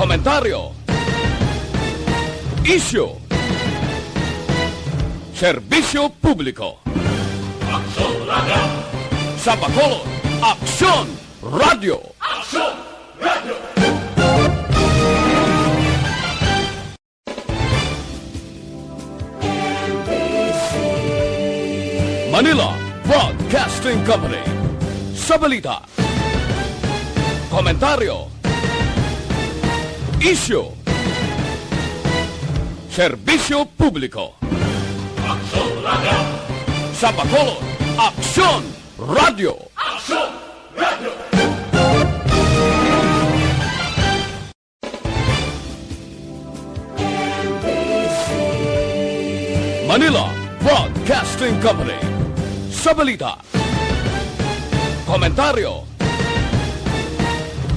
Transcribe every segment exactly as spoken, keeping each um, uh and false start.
Komentaryo. Isyu. Serbisyo publiko. Aksyon Radio. Sa Bacolod, Aksyon Radio. Aksyon Radio. Manila Broadcasting Company. Sa balita, komentaryo, isyu, serbisyo publiko. Aksyon Radio. Sa Bacolod, Aksyon Radio. Aksyon Radio. Manila Broadcasting Company. Sa balita, komentaryo,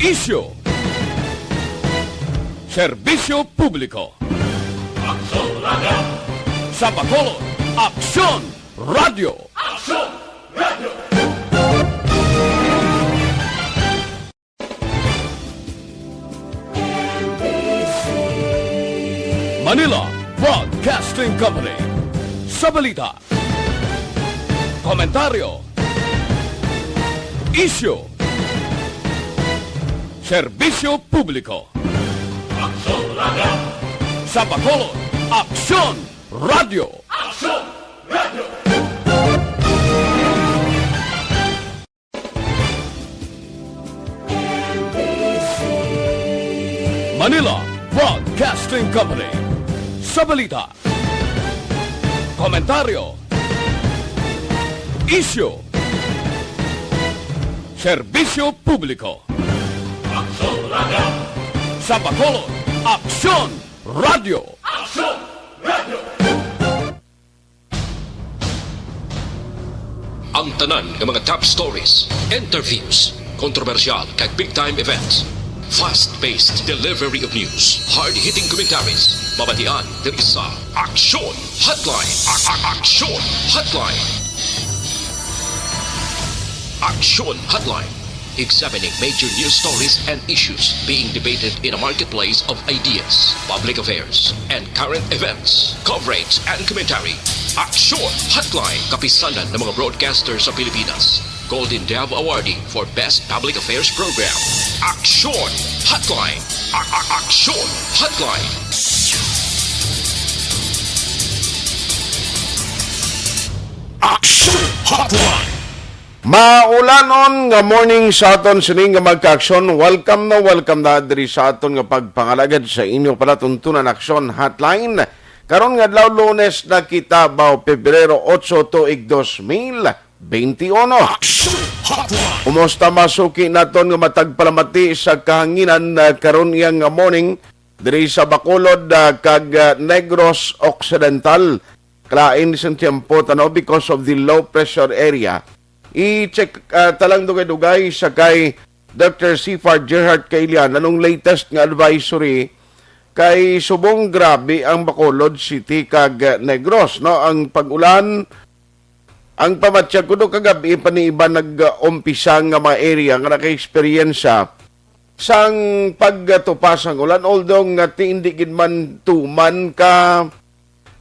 isyu, serbisyo publiko. Aksyon Radio. Sa Bacolod, Aksyon Radio. Aksyon Radio. Manila Broadcasting Company. Sa balita, komentaryo, isyu, serbisyo publiko. Aksyon Radio. Sa Bacolod, Aksyon Radio. Aksyon Radio. Manila Broadcasting Company. Sa balita, komentaryo, isyu, serbisyo publiko. Aksyon Radio. Sa Bacolod, Aksyon Radio. Aksyon Radio. Ang tanan nga mga top stories, interviews, kontrobersyal kag big time events, fast-paced delivery of news, hard-hitting commentaries, mabatian diri sa Aksyon Hotline. A- a- Aksyon Hotline. Aksyon Hotline. Examining major news stories and issues being debated in a marketplace of ideas, public affairs, and current events. Coverage and commentary. Aksyon Hotline. Kapisanan ng mga broadcaster sa Pilipinas. Golden Dove Awardee for Best Public Affairs Program. Aksyon Hotline. A- a- Aksyon Hotline. Aksyon Hotline. Maulanon nga morning sa aton sining nga magka-aksyon. Welcome na, welcome na diri sa aton nga pagpangalagad sa inyo palatuntunan Aksyon Hotline. Karon nga adlaw, Lunes na kita, baw Pebrero otso, tuig dos mil benti uno. Aksyon Hotline. Kumusta, masuki naton nga matag palamati sa kahanginan, ah, karon iya nga morning diri sa Bacolod, ah, kag, ah, Negros Occidental. Kalain sang tiyempo, tanaw, because of the low pressure area. I-check, ah, ta lang dugay-dugay sa kay Doctor Sifard Gerhard Kailian, anong latest nga advisory kay subong grabe ang Bacolod City kag, ah, Negros, no? Ang pag-ulan, ang pamatyag ko do kagabi pa ni iba nag-umpisa nga mga area nga naka-eksperyensya sang pagtupa sang ulan, although nga ti-, hindi gid man tuman ka,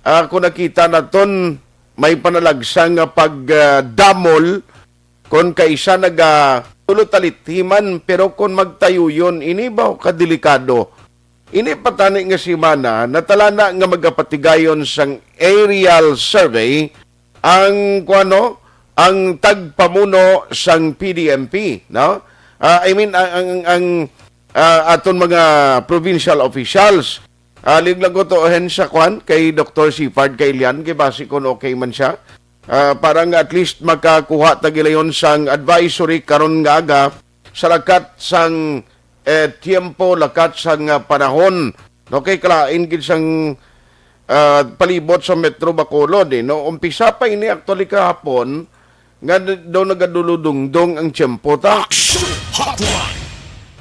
ah, kung nakita naton may panalagsa nga pag, ah, damol, kon kaisa naga tulo talithiman, pero kon magtayuyon ini ba kadelikado. Ini pa tani nga semana, natalana nga magapatigayon sang aerial survey ang, kuwano, ang tagpamuno sang P D M P, no? Ah, I mean, ang, ang, ang, ah, aton mga provincial officials, ah, liglag ko to hen sa kwan kay Doktor Sifard Kailian, kay basi kon okay man siya. Ah, para nga at least makakuha ta gilayon sang advisory karon nga aga sa lakat sang, eh, tiyempo, lakat sang, ah, panahon. No, kay kalain gid sang, ah, palibot sa Metro Bacolod, eh, no? Umpisa pa ini actually kahapon nga d-, daw nagaduludungdong ang tiyempo ta. Action Hotline.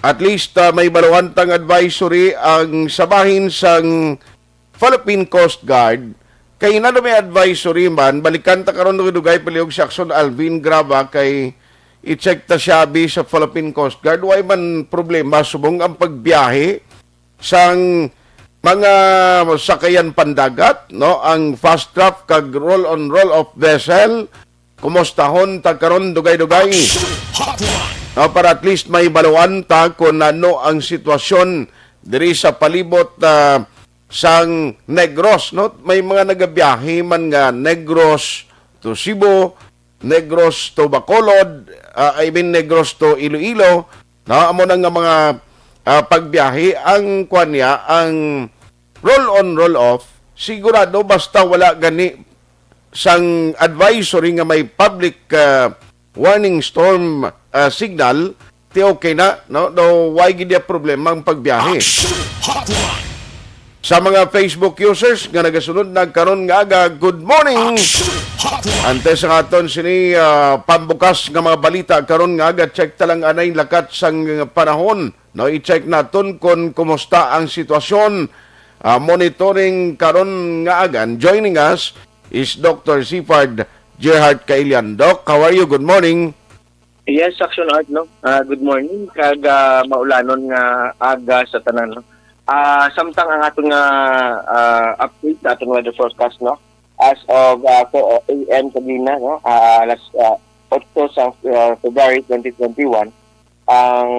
At least, ah, may baluhan tang advisory ang sa bahin sang Philippine Coast Guard. Kay nano may advisory man, balikan ta karon dugay-dugay palihog si Action Alvin Graba kay i-check ta siya abi sa Philippine Coast Guard. Way man problema subong ang pagbiyahe sang mga sakayan pandagat, no, ang fast craft kag roll-on roll-off vessel. Kumustahon ta karon, dugay-dugay. No, para at least may baluan ta kung ano ang sitwasyon diri sa palibot, ah, sang Negros, no? May mga nagabiyahe man nga Negros to Cebu, Negros to Bacolod, ah, I mean Negros to Iloilo, no? Amo na nga mga, ah, pagbiyahe. Ang kwan niya, ang roll on, roll off, sigurado basta wala gani sang advisory nga may public, ah, warning storm, ah, signal, ti okay na, no? No, why gid ya problema ang pagbiyahe? Sa mga Facebook users nga nagasunod na karon nga aga, good morning. Antes sa aton sini, ah, pambukas nga mga balita karon nga aga, check ta lang anay lakat sang panahon. No, i-check naton kon kumusta ang sitwasyon. Ah, monitoring karon nga aga. And joining us is Doctor Sifard Gerhard Kailian. Doc, how are you? Good morning. Yes, Action Art, no? Ah, good morning, kag, ah, maulanon nga aga sa tanan, no? Ah, samtang ang aton nga, ah, update sa aton weather forecast, no? As of, ah, four a m kagina, no? Ah, alas, ah, otso sa, ah, February twenty twenty-one, ang,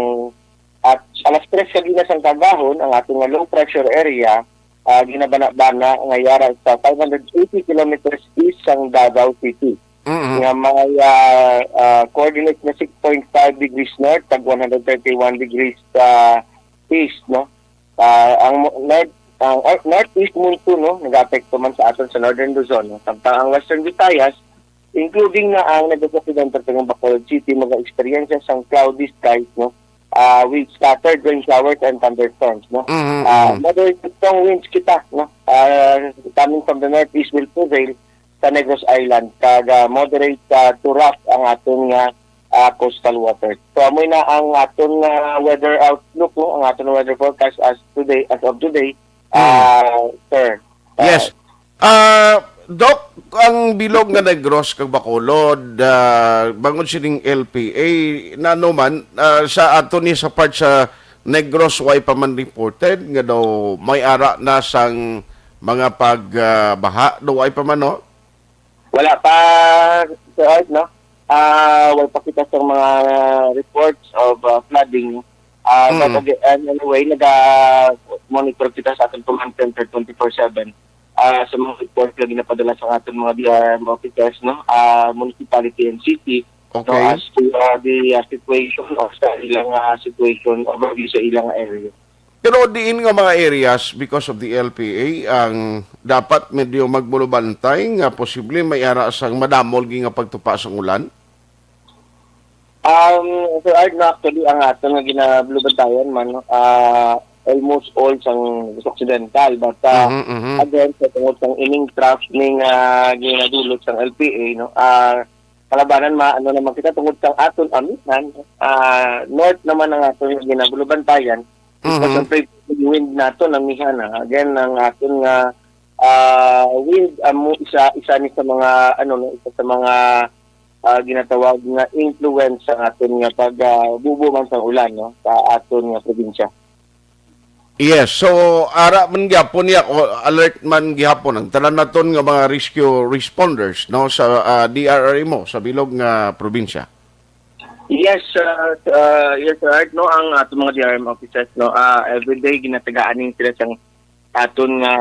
at alas tres kagina sang kagahon, ang aton nga low pressure area, ah, ginabana-bana nga yara sa five hundred eighty kilometers east sang Davao City, Mm-hmm. nga may, ah, ah, coordinate nga six point five degrees north kag one hundred thirty-one degrees, ah, east, no? Ah, ang mo-, north, ang, ah, northeast monsoon, no, nagaapekto man sa aton sa Northern Luzon, no? Samtang ang Western Visayas, including na ang Negros Occidental kag ang Bacolod City, mag-eksperyensya sang cloudy skies, no? Ah, with scattered rain showers and thunderstorms, no? Mm-hmm, Ah, mm-hmm. Moderate to strong winds kita, no? Ah, coming from the northeast will prevail sa Negros Island, kag, ah, moderate, ah, to rough ang aton nga, ah, coastal waters. So, amoy na ang aton nga weather outlook, no? Ang aton weather forecast as today, as of today, Mm. ah, sir. Ah, Yes. Ah, Doc, ang bilog nga Negros kag Bacolod, ah, bangod sining L P A, nano man, ah, sa ato ni sa part sa Negros, way pa man reported nga daw may ara na sang mga pag, ah, baha, daw way pa man, no? Wala pa, Sir Art, no? Ah, wala pa kita sa mga reports of, ah, flooding. Ah, but Mm. again, anyway, naga-monitor kita sa ating command center twenty-four seven. Ah, sa mga report nga ginapadala sa ating mga D R R M officers, no? Ah, municipality and city, no? Okay. As to, ah, the, ah, situation o sa ilang, ah, situation overview sa ilang area. Pero diin nga mga areas, because of the L P A, ang dapat medyo magmulubantay nga posible may ara sang madamo lagi nga pagtupa sang ulan? Um, Sir Art, no, actually, ang aton nga ginabulubantayan man, no, ah, almost all sang Occidental. But, ah, Mhm, mhm. again, sa tungod sang ining trough ning, ah, ginadulot sang L P A, no, ah, kalabanan ma-, ano naman kita tungod sang aton amihan, ah, north naman ang aton nga ginabulubantayan. Mhm. Concentrate yung wind nato, namihan, ah. Again, ang aton nga, ah, wind, amo, isa, isa ni sa mga, ano, no, isa sa mga, ah, ginatawag nga influence sa aton nga pag, ah, bubo man sa ulan, no, sa aton nga probinsya. Yes, so ara man gyapon niya, o alert man gihapon ang tanan naton nga mga rescue responders, no, sa, ah, D R R M o sa bilog nga probinsya. Yes, uh, uh, yes, Sir Art, no, ang ato mga D R M officers, no, ah, everyday ginatagaan ning sila sang aton nga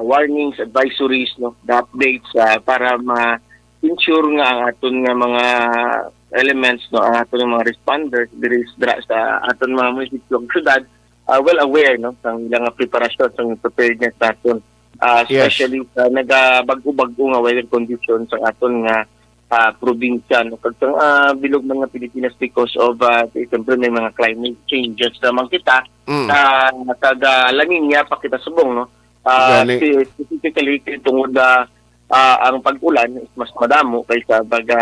warnings, advisories, no, the updates, ah, para ma-ensure nga ang aton nga mga elements, no, ang aton nga mga responders diri sa, sa aton mga munisipyo ug syudad, ah, well aware, no, sa ilang nga preparasyon, sa preparedness naton, ah, Yes. especially sa nagabag-o-bag-o nga weather conditions sa aton nga, ah, probinsya, no? Kag sa, ah, bilog man nga Pilipinas because of, ah, siyempre may mga climate changes naman kita Mm. sa, sa ga-, La Niña pa kita subong, no? Ah, Gani. si-, specifically tungod, ah, ah, ang pag-ulan is mas madamo kaysa baga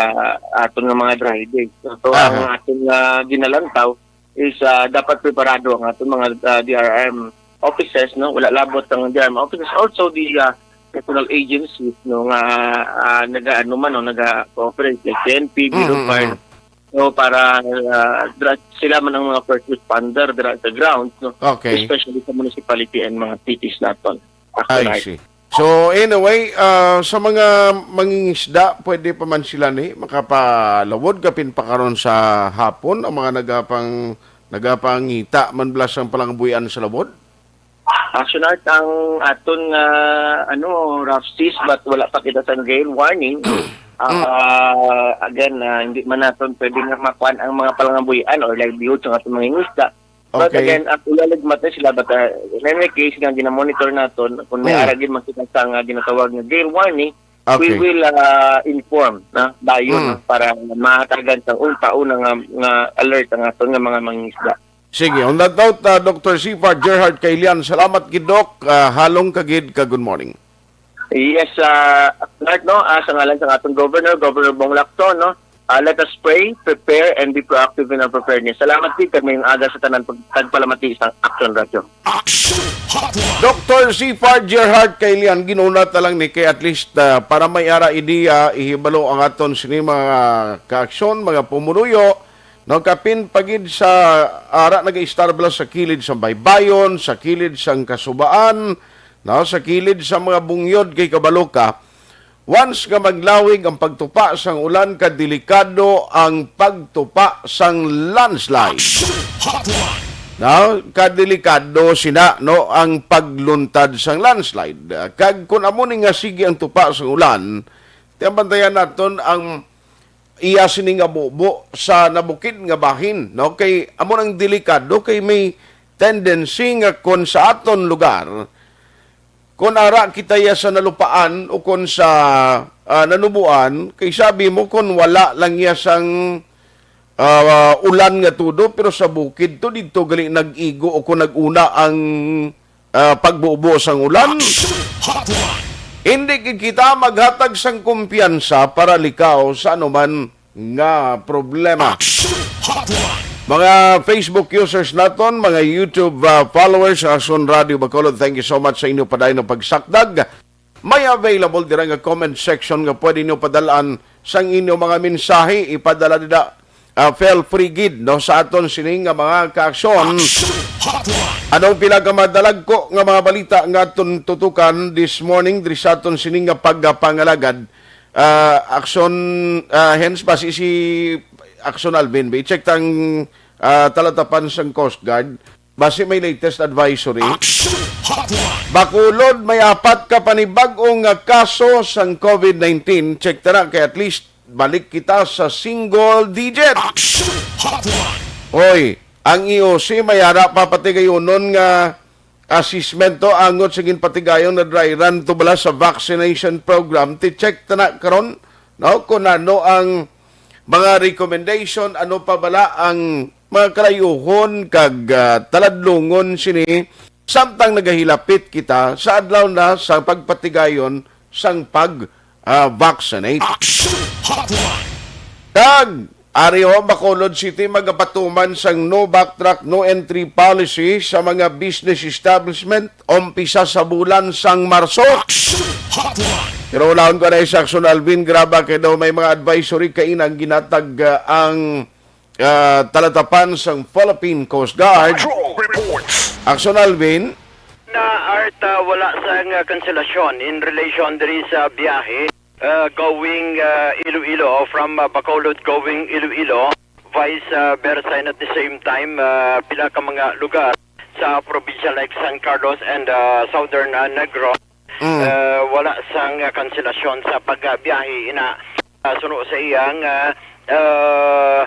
aton nga mga dry days. So, so, ang Aha. aton nga ginalantaw is, ah, dapat preparado ang aton mga, ah, D R R M offices, no? Wala labot ang D R R M offices. Also, the, ah, national agencies, no, nga, ah, naga-, ano man, no, naga-cooperate, like P N P, Bureau of Mhm, Fire, mhm. So, para, ah, dra-, sila man ang mga first responder dira sa ground, no? Okay. Especially sa municipality and mga cities naton. I see. So anyway, ah, sa mga mangingisda, pwede pa man sila ni makapalawod kapin pa karon sa hapon ang mga nagapang nagapangita man bala sang palangabuhian sa lawod? Action Art ang aton nga, ano, rough seas, but wala pa kita sa gale warning. Ah, again, ah, hindi man naton pwede nga makuan ang mga palangabuhian or livelihood sa aton mga isda. But Okay. Again, at ilaligmat na sila, but, ah, in any case, nga ginamonitor naton, kung may Mm. ara gid makita sa nga ginatawag nga gale warning, we Okay. will, ah, inform na dayon, Mm. no, para mahatagan sa unta una nga, nga alert ang aton nga mga mangingisda. Sige, on that note, uh, Doctor Sifar Gerhard Kailian, salamat gid, Doc. Uh, halong ka gid ka good morning. Yes, uh, Mark, no, ah, sa ngalan sa atong governor, Governor Bong Lacson, no, ah, let us pray, prepare, and be proactive in our preparedness. Salamat gid kag maayong aga sa tanan pag tagpalamati sa Action Radio. Action Hotline. Doctor Sifar Gerhard Kailian, ginunat na lang ni kay at least, uh, para may ara idea, ihibalo ang aton sini mga kaaksyon, mga pumunuyo, no, kapin pagid sa ara nagaistar bala sa kilid sa baybayon, sa kilid sang kasubaan, no, sa kilid sa mga bungyod kay kabalo ka, once nga maglawig ang pagtupa sang ulan, kadelikado ang pagtupa sang landslide. Action Hotline. No, kadelikado sina, no, ang pagluntad sang landslide. Kag kun amo ni nga sige ang tupa sang ulan, tiyan bantayan naton ang iya sini nga bubo sa nabukid nga bahin, no? Kay amo nang delikado kay may tendency nga kon sa aton lugar, kon ara kita iya sa nalupaan o kon sa, ah, nanubuan, kay sabi mo kon wala lang iya sang, ah, ulan nga tudo, pero sa bukid to didto gali nag-igo o kon nag-una ang, ah, pagbubo sang ulan. Action Hotline. Hindi gid kita maghatag sang kumpiyansa para likaw sa anuman nga problema. Action Hotline. Mga Facebook users naton, mga YouTube, ah, followers sa Action Radio Bacolod, thank you so much sa inyo padayon nga pagsakdag. May available dira nga comment section nga pwede niyo padalaan sang inyo mga mensahe, ipadala dida, ah, feel free gid, no, sa aton sini nga mga kaaksyon. Action Hotline. Anong pinakamadalagko nga mga balita nga aton tutukan this morning diri sa aton sini nga pagpangalagad? Ah, Action, ah, hence basi si Action Alvin, i-check tang, ah, talatapan sang Coast Guard. Basi may latest advisory. Action Hotline. Bacolod, may apat ka panibag-o nga kaso sang COVID nineteen. Check ta na kay at least balik kita sa single digit. Action Hotline. Oy, ang E O C may ara pa patigayonon nga assessment to angot sa ginpatigayon na dry run to bala sa vaccination program. Ti-check ta na karon, no, kung ano ang mga recommendation, ano pa bala ang mga kalayuhon kag, ah, taladlungon sini samtang nagahilapit kita sa adlaw na sa pagpatigayon sang pag, ah, vaccinate. Action Hotline. Kag ari ho, Bacolod City magapatuman sang no backtrack, no entry policy sa mga business establishment umpisa sa bulan sang Marso. Action Hotline. Pero unahon ko na sa Action Alvin, graba kay daw may mga advisory kainang ginatag, ah, ang, ah, talatapan sang Philippine Coast Guard. Patrol reports. Action Alvin, Na Art, ah, wala sang, ah, kanselasyon in relation diri sa biyahe, ah, going, ah, Iloilo, from, ah, Bacolod going Iloilo, vice, ah, versa, and at the same time, ah, pila ka mga lugar sa probinsya like San Carlos and, ah, Southern, ah, Negros. Mm. Ah, wala sang, ah, kanselasyon sa pagbiyahe ina, ah, suno sa iyang, ah, ah,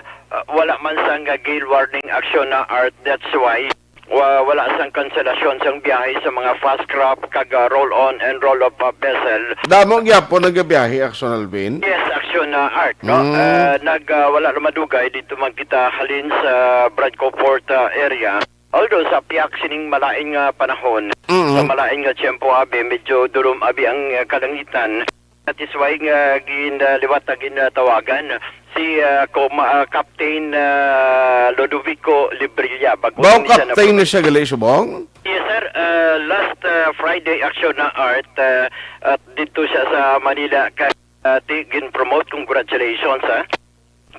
wala man sang, ah, gale warning action na Art. That's why wa-, wala sang kanselasyon sang biyahe sa mga fast craft kag, ah, roll on and roll off, ah, vessel. Damo gyapon nagabiyahe, Action Alvin. Yes, action na Art, no? Mm. Ah, nag, ah, wala na madugay dito man kita halin sa Bradco Port, ah, area. Although sa piyak sining malain nga panahon, Mm. sa malain nga tiyempo abi, medyo dulom abi ang, ah, kalangitan. That is why nga gin, ah, liwat na ginatawagan si, ah, Coma-, ah, Captain, ah, Lodovico Librilla. Bago Bong ni siya captain na- ni siya gali, subong? Yes, sir. Ah, last, ah, Friday, action na Art, ah, at dito siya sa Manila. Kay, ah, ti-, gin-promote. Congratulations, ha?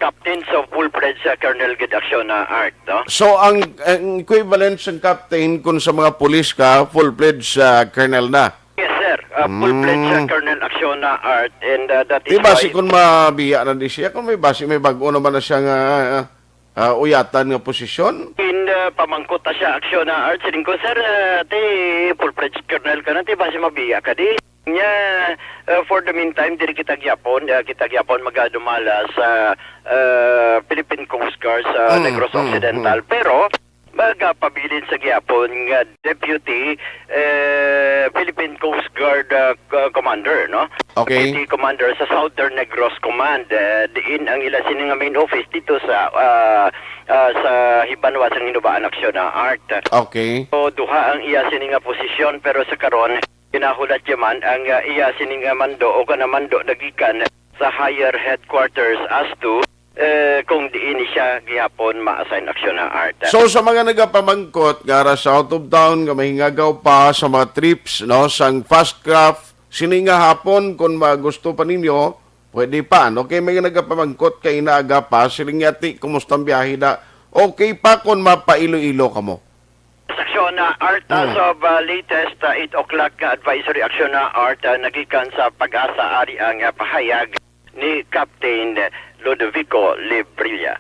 Captain, so full-fledged sa colonel gid, Aksyon na Art, no? So, ang, ang equivalent sang captain kung sa mga pulis ka, full-fledged sa colonel na? Yes, sir. Ah, full-fledged sa Mm. colonel, Aksyon na Art, and, ah, that is Di ba why si kung mabiya na di siya, kung may basi, may bag-o naman na siya nga, ah, ah, uyatan nga posisyon? In, ah, pamangkot ta siya, Aksyon na Art, siling ko, "Sir, ah, ti full-fledged colonel ka na, ti basi mabiya ka di?" Nya, ah, for the meantime, diri kita gyapon, ah, kita gyapon magadumala sa, ah, Philippine Coast Guard sa Mm, Negros mm, Occidental. mm. Pero, magapabilin sa gyapon nga Deputy, eh, Philippine Coast Guard, ah, co-, Commander, no? Okay. Deputy Commander sa Southern Negros Command, eh, diin ang ila sini nga main office dito sa, ah, ah, sa Hibanwa sang Hinubaan, Aksyon na Art. Okay. So, duha ang iya sini nga posisyon, pero sa karon, ginahulat yaman ang, ah, iya sini nga mando o kana mando nagikan sa higher headquarters as to, eh, kung diin ni siya gihapon ma-assign, Aksyon na Art. So, sa mga nagapamangkot nga ara sa out of town, nga mahingagaw pa sa mga trips, no, sang fast craft, sini nga hapon, kung magusto pa ninyo, pwede pa, no? Kay may nagapamangkot kay inaaga pa, siling niya, "Ti, kumusta ang biyahe na? Okay pa kung mapa-Iloilo kamo?" Aksyon na Art, as Mm. of, uh, latest, uh, eight o'clock nga advisory, Aksyon na Art, uh, nagikan sa PAGASA, ari ang, uh, pahayag ni Captain Ludovico Librilla.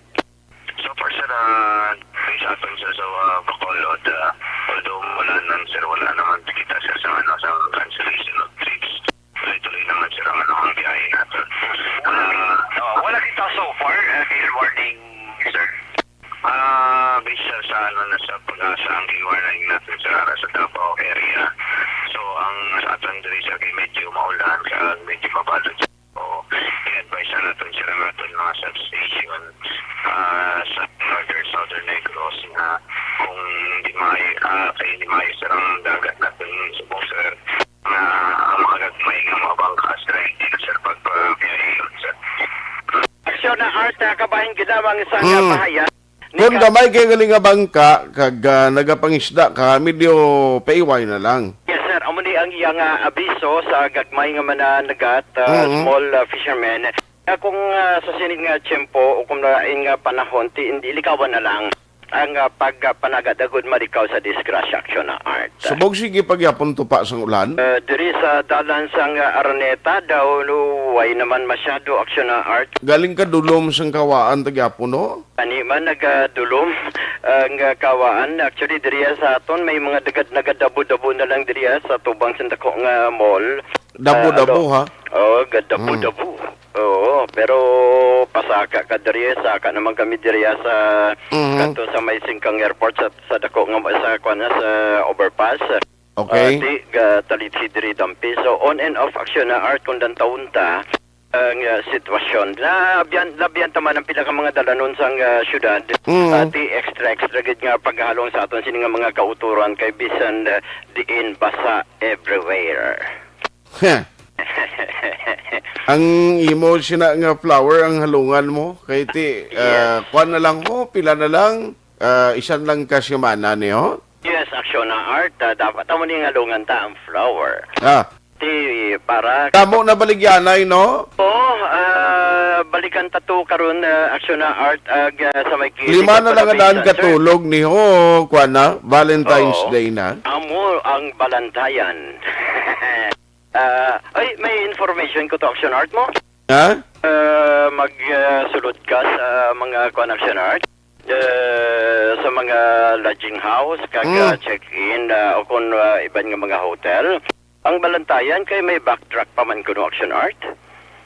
So far, sir, uh, based aton, sir, sa, uh, Bacolod, uh, although wala nang, sir, wala naman kita, sir, sa, ano, sa cancellation of trips. Tuloy-tuloy naman, sir, ang, ano, ang biyahe natin. Ah, oh, wala kita so far, uh, air warning, sir. Ah, based, sir, sa, ano, na sa PAGASA ang air warning natin, sir, ara sa Davao area. So, ang sa aton diri, sir, kay medyo maulan, kag medyo mabalod, sir. So, i-advise na natin, sir, ang aton mga substation, ah, sa northern, southern Negros na kung hindi maayo, ah, kay hindi maayo, sir, ang dagat natin subong, sir, nga ang mga gagmay nga mga bangka, sir, hindi na, sir, pagpabiyahe, sir. Aksyon na Art, ah, kabahin gid lamang sa Hmm. kabahayan. Kung Nika- gamay kay gali nga bangka, kag, ah, nagapangisda ka, medyo paiway na lang. Yes, sir. Amo ni ang iyang, ah, abiso sa gagmay nga mananagat, ah, Mm-hmm. small, ah, fishermen. Ah, kung, ah, sa sining, ah, tiyempo o kung lain nga panahon, ti, hindi likawan na lang ang, ah, pag, ah, panagad agud malikaw sa disgrasya, Aksyon na Art. Subong sige pagyapon tupa sang ulan? Eh, diri sa dalan sang, ah, Araneta daw, no, way naman masyado, Aksyon na Art. Galing ka dulom sang kawaan, tagyapon, no? Ani man nagadulom ang, ah, kawaan. Actually, diriya sa aton, may mga dagad-, nagadabo-dabo na lang diriya sa tubang sa dako nga mall. Dabo-dabo, Ah, ha? Oo, gadabo-dabo. Mm. Oo, pero pasaka ka diriya, saka naman kami diriya sa Mhm. kanto sa may Singkang Airport sa, sa dako nga, sa, kuwan na, sa overpass. Okay. Ah, di, ga-, talitsi diri dampi. So, on and off, Aksyon na Art, kung dantawon ta, ang, ah, sitwasyon. Labian, labian ta man ang pila ka mga dalanon sang, ah, syudad. Mm. Ah, ti extra, extra gid nga paghalong sa aton sini nga mga kauturan kay bisan, ah, diin basa everywhere. Heh. Ang imo sina nga flower ang halungan mo kay ti, Yes. ah, kuwan na lang ho, pila na lang, ah, isan lang ka semana ni ho? Yes, Aksyon na Art, ah, dapat amo ni nga halungan ta ang flower. Ah. Ti, para Kamo na baligyanay, no? Oo, ah, balikan ta to karon, ah, Aksyon na Art, ag, ah, sa may kilid Lima sa na lang ang daan Palabisan, sir. Katulog ni ho, kuwan na, Valentine's Oo. Day na. Amo ang balantayan. Ah, ay, may information ko to, Aksyon Art mo. Ha? Ah, mag, ah, sulod ka sa mga kuwan, Aksyon Art. Eh, sa mga lodging house, kag, Hmm. ah, check-in, ah, o kung, ah, iban nga mga hotel. Ang balantayan kay may backtrack pa man kuno, Aksyon Art.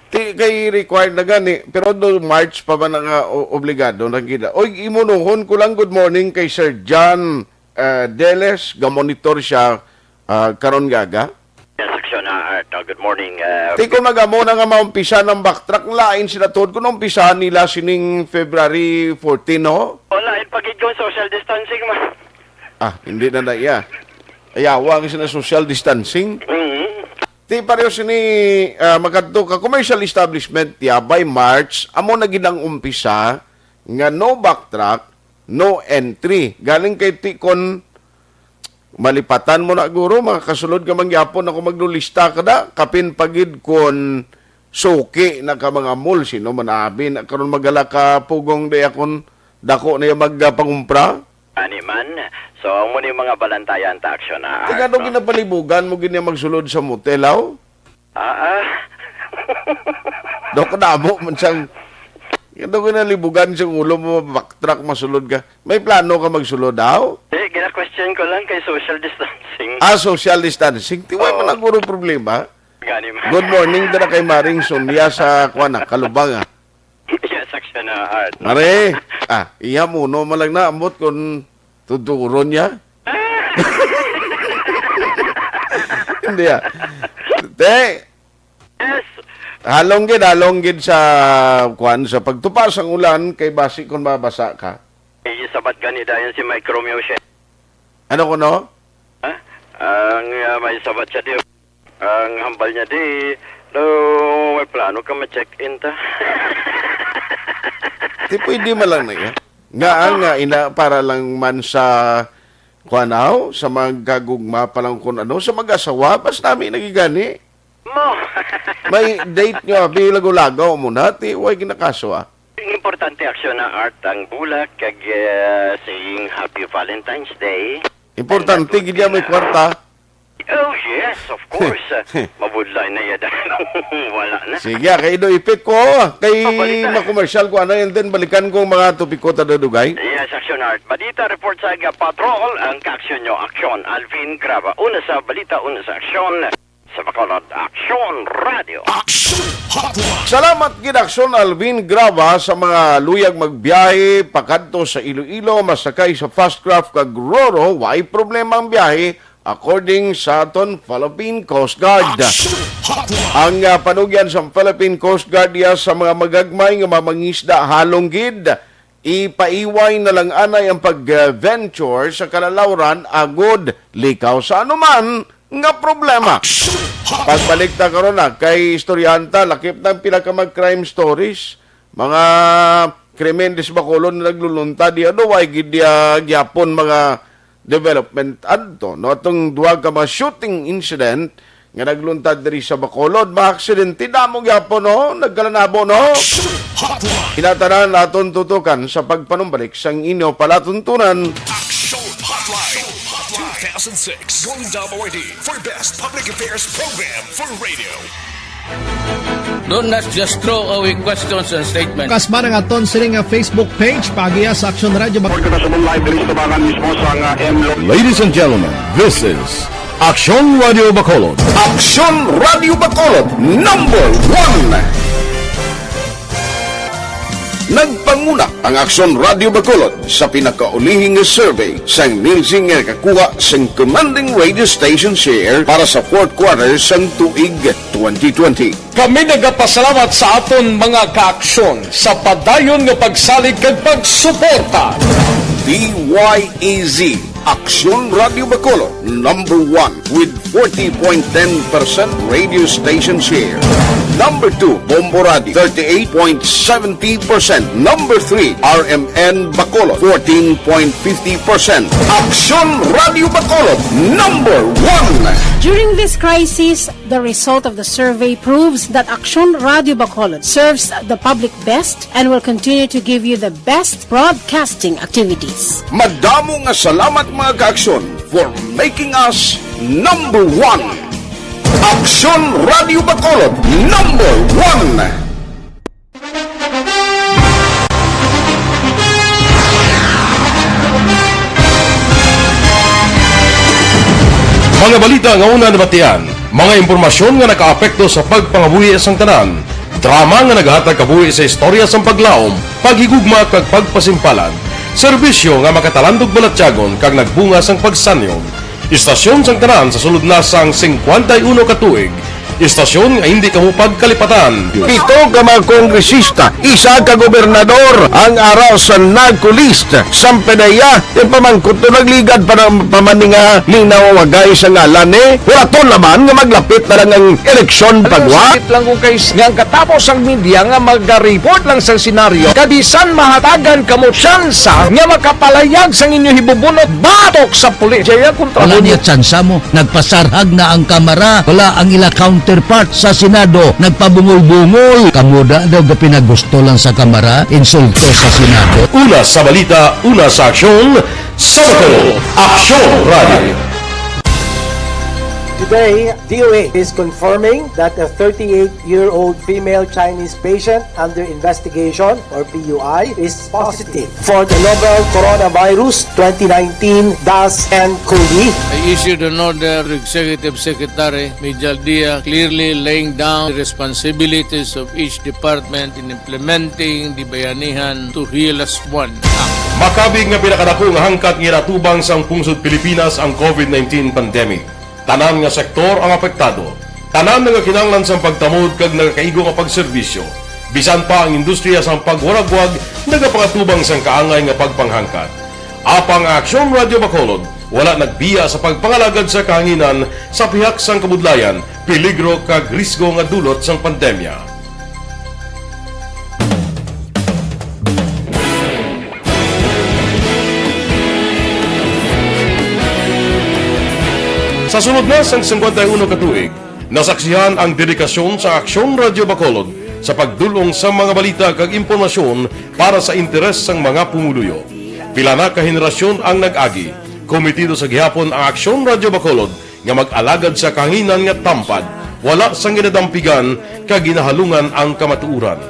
Ti, kay required na gani, pero do March pa man nga o-, obligado na gid. Oy, imunuhon ko lang, good morning kay Sir John, ah, Deles, gamonitor siya, ah, karon nga aga. Yes, Aksyon na Art. Ah, good morning, ah, Ti, kung nag-amo na nga maumpisa ng backtrack, lain sila tuod kung umpisahan nila sining February fourteen, no? Wala, eh, pagid kong social distancing, ma. Ah, hindi na na iya. Ayawa ang sina social distancing. Mhm. Ti, pareho sini, ah, makadto ka commercial establishment, ya, by March, amo na gid ang umpisa nga no backtrack, no entry. Galing kay ti kon malipatan mo na, guro, makakasulod ka man gyapon ako maglulista ka da, kapin pagid kon suki na ka mga mall, sino man abi na karon magala ka pugong di akon dako na yung magpangumpra? Ani man, so amo ni mga balantayan ta aksyon na Tingano art, no? Ginapalibugan mo gini magsulod sa motel, aw? Ah, ah. Dok, damo man sang, ito ginalibugan sang ulo mo, backtrack, masulod ka. May plano ka magsulod, aw? Eh, gina-question ko lang kay social distancing. Ah, social distancing. Tiway Oo. Man ang guro problema. Gani man. Good morning, dala kay Maring Sonia sa, kuwan na, Kalubanga. Yes, aksyon na art. Mare, ah, iya mo, no, malang naambot kung tuturon niya. Hindi, ah. Te, Yes. Halong gid, halong gid sa, kuwan, sa pagtupa sang ulan, kay basi kung mabasa ka. Eh, sabat gani dayon si Mike Romeo siya. Ano kuno? Ha? Ang, ah, may sabat siya di, ang hambal niya di, daw may plano ka ma-check-in ta. Di pwede man lang na iya. Nga, nga, ina, para lang man sa, kuwan, aw, sa magkagugma pa lang kung ano, sa mag-asawa, basta nami nagigani. Mo. May date nyo, abi, lagaw-lagaw mo na, ti, way ginakaso, ah. Ang importante aksyon na art ang bulak kag, eh, saying Happy Valentine's Day. Importante, And gid niya may kwarta. Oh, yes, of course. Mabudlay na yada. Wala na. Sige, ah, kay Ido Ipit ko, kay Oh, balita. Makomersyal ko, ano, and then balikan ko ang mga topiko ta dudugay. Yes, action art. Balita report sa Aga Patrol, ang kaaksyon nyo, aksyon, Alvin Graba. Una sa balita, una sa aksyon. Sa Bacolod, Aksyon Radio. Action Hotline. Salamat gid, Aksyon Alvin Graba, sa mga luyag magbiyahe pakadto sa Iloilo, masakay sa Fastcraft kag Roro, way problema ang biyahe, according sa aton Philippine Coast Guard. Action Hotline. Ang, ah, panugyan sa Philippine Coast Guard iya sa mga magagmay nga mamangisda halong gid, ipaiway na lang anay ang pag-venture sa kalalawran agod likaw sa anuman nga problema. Action Hotline. Pagbalik ta karon na kay istoryahan ta, lakip na ang pila ka mag crime stories, mga krimen di sa Bacolod na naglulunta di ano, way gid diya gyapon mga development adto, no? Atong duha ka mga shooting incident nga nagluntad diri sa Bacolod, mga aksidente, damo gyapon, no? Nagkalanabo, no? Action Hotline. Inatanan aton tutukan sa pagpanumbalik sang inyo palatuntunan. Action Hotline. Two thousand six Golden Dome Awardee for Best Public Affairs Program for Radio. Do not just throw away questions and statements. Kasman ang aton sini nga Facebook page, paagiya sa Aksyon Radio Bak- Report kita sa live diri sa tubangan mismo sa nga M Lo- Ladies and gentlemen, this is Aksyon Radio Bacolod. Aksyon Radio Bacolod, number one. Nagpanguna ang Aksyon Radio Bacolod sa pinakaulihing nga survey sang Nielsen nga nakakuha sang commanding radio station share para sa fourth quarter sang tuig twenty twenty. Kami nagapasalamat sa aton mga kaaksyon sa padayon nga pagsalig kag pagsuporta. D Y E Z, Aksyon Radio Bacolod, number one with forty point ten percent radio station share. Number two, Bombo Radio, thirty-eight point seventy percent. Number three, R M N Bacolod, fourteen point fifty percent. Aksyon Radio Bacolod, number one. During this crisis, the result of the survey proves that Aksyon Radio Bacolod serves the public best and will continue to give you the best broadcasting activities. Madamo nga salamat, mga kaaksyon, for making us number one. Aksyon Radio Bacolod, number one. Mga balita nga una nabatian, mga impormasyon nga nakaapekto sa pagpangabuhi sang tanan, drama nga naghatag kabuhi sa istorya sang paglaom, paghigugma kag pagpasimpalan, serbisyo nga makatalandog balatyagon kag nagbunga sang pagsanyong. Istasyon sang tanan sa sulod na sang singkwenta y uno ka tuig. Istasyon nga hindi kamo pagkalipatan. Pito ka mga kongresista, isa ka gobernador ang ara sa NAGCO list. Sampanaya, yung pamangkot to nagligad pa ng pamaninga linaw wagay sa ngalan ni. Wala to naman nga maglapit na lang ang eleksyon Ano pagwa. Sakit lang kung kay nga ang katapos ang media nga mag-report lang sa senaryo, kabisan mahatagan kamo tsansa nga makapalayag sang inyo hibubunot batok sa pulis. Jaya kontra Wala mo. Niya tsansa mo. Nagpasarhag na ang kamara. Wala ang ila count counterpart sa Senado nagpabungol-bungol. Kamo da daw gapinagusto lang sa Kamara, insulto sa Senado. Una sa balita, una sa aksyon, sa Bacolod, Aksyon Radio. Today, D O A is confirming that a thirty-eight-year-old female Chinese patient under investigation, or P U I, is positive for the novel Coronavirus twenty nineteen dash N cov. I issued an order to Executive Secretary Major Dia, clearly laying down the responsibilities of each department in implementing the Bayanihan to Heal As One Act. Makabig nga pinakadako nga hangkat nga ginatubang sang pungsod Pilipinas ang covid nineteen pandemic. Tanan nga sektor ang apektado. Tanan nga kinahanglan sang pagtamod kag nagakaigo nga pagserbisyo. Bisan pa ang industriya sang pagwaragwag nagapangatubang sang kaangay nga pagpanghangkat. Apang ang Aksyon Radio Bacolod wala nagbiya sa pagpangalagad sa kahanginan sa pihak sang kabudlayan, peligro kag risgo nga dulot sang pandemya. Sa sulod na sang singkwenta y uno ka tuig, nasaksihan ang dedikasyon sa Aksyon Radio Bacolod sa pagdul-ong sa mga balita kag impormasyon para sa interes sang mga pumuluyo. Pila na ka henerasyon ang nag-agi. Komitido sa gihapon ang Aksyon Radio Bacolod nga mag-alagad sa kahanginan nga tampad, wala sang ginadampigan kag ginahalungan ang kamatuoran.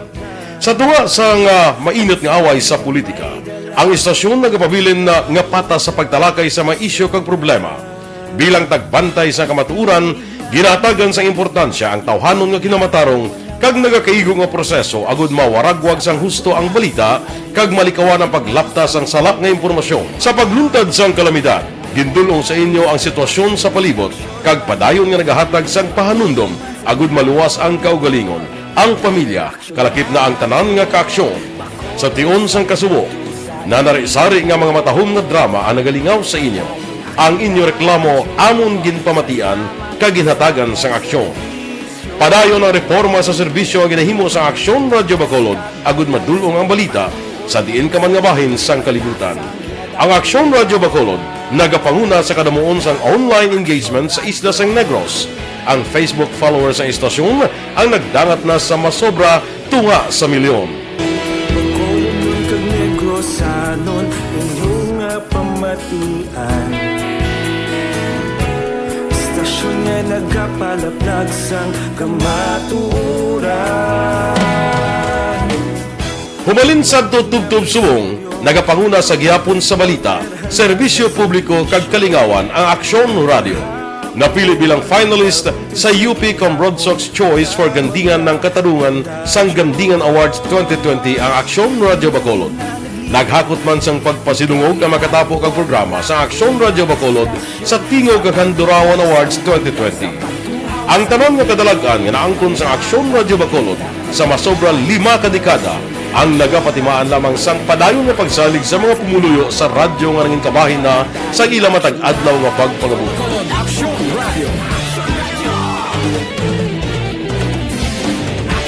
Sa tunga sang, ah, mainit nga away sa politika, ang istasyon nagapabilin na nga patas sa pagtalakay sa mga isyu kag problema. Bilang tagbantay sa kamatuoran, ginahatagan sang importansya ang tawhanon nga kinamatarong kag nagakaigo nga proseso agud mawaragwag sang husto ang balita kag malikawan ang paglapta sang sala nga impormasyon. Sa pagluntad sang kalamidad, gindul-ong sa inyo ang sitwasyon sa palibot kag padayon nga nagahatag sang pahanumdom agud maluwas ang kaugalingon, ang pamilya, kalakip na ang tanan nga kaaksyon. Sa tion sang kasubo, nanari-sari nga mga matahom nga drama ang nagalingaw sa inyo. Ang inyo reklamo amon ginpamatian kag ginhatagan sang aksyon. Padayon ang reporma sa serbisyo nga ginahimo sang Aksyon Radio Bacolod agud madul-ong ang balita sa diin ka man nga bahin sang kalibutan. Ang Aksyon Radio Bacolod nagapanguna sa kadamuon sang online engagement sa isla sang Negros. Ang Facebook followers sang istasyon ang nagdangat na sa masobra tunga sa milyon. Bacolodnon kag Negrosanon, inyo nga pamatian. Istasyon nga nagapalaplag sang kamatuoran. Humalin sadto tubtob subong, nagapanguna sa gihapon sa balita, serbisyo publiko kag kalingawan ang Aksyon Radio. Napili bilang finalist sa U P Comrade Sox Choice for Gandingan ng Katarungan sang Gandingan Awards twenty twenty ang Aksyon Radio Bacolod. Naghakot man sang pagpasidungog ang makatapo kag programa sa Aksyon Radio Bacolod sa Tingog kag Handurawan Awards twenty twenty. Ang tanan nga kadalag-an nga naangkon sang Aksyon Radio Bacolod sa masobra lima ka dekada ang nagapatimaan lamang sang padayon nga pagsalig sa mga pumuluyo sa radyo nga nangin kabahin na sang ila matag adlaw nga pagpangabuhi. Aksyon Radio.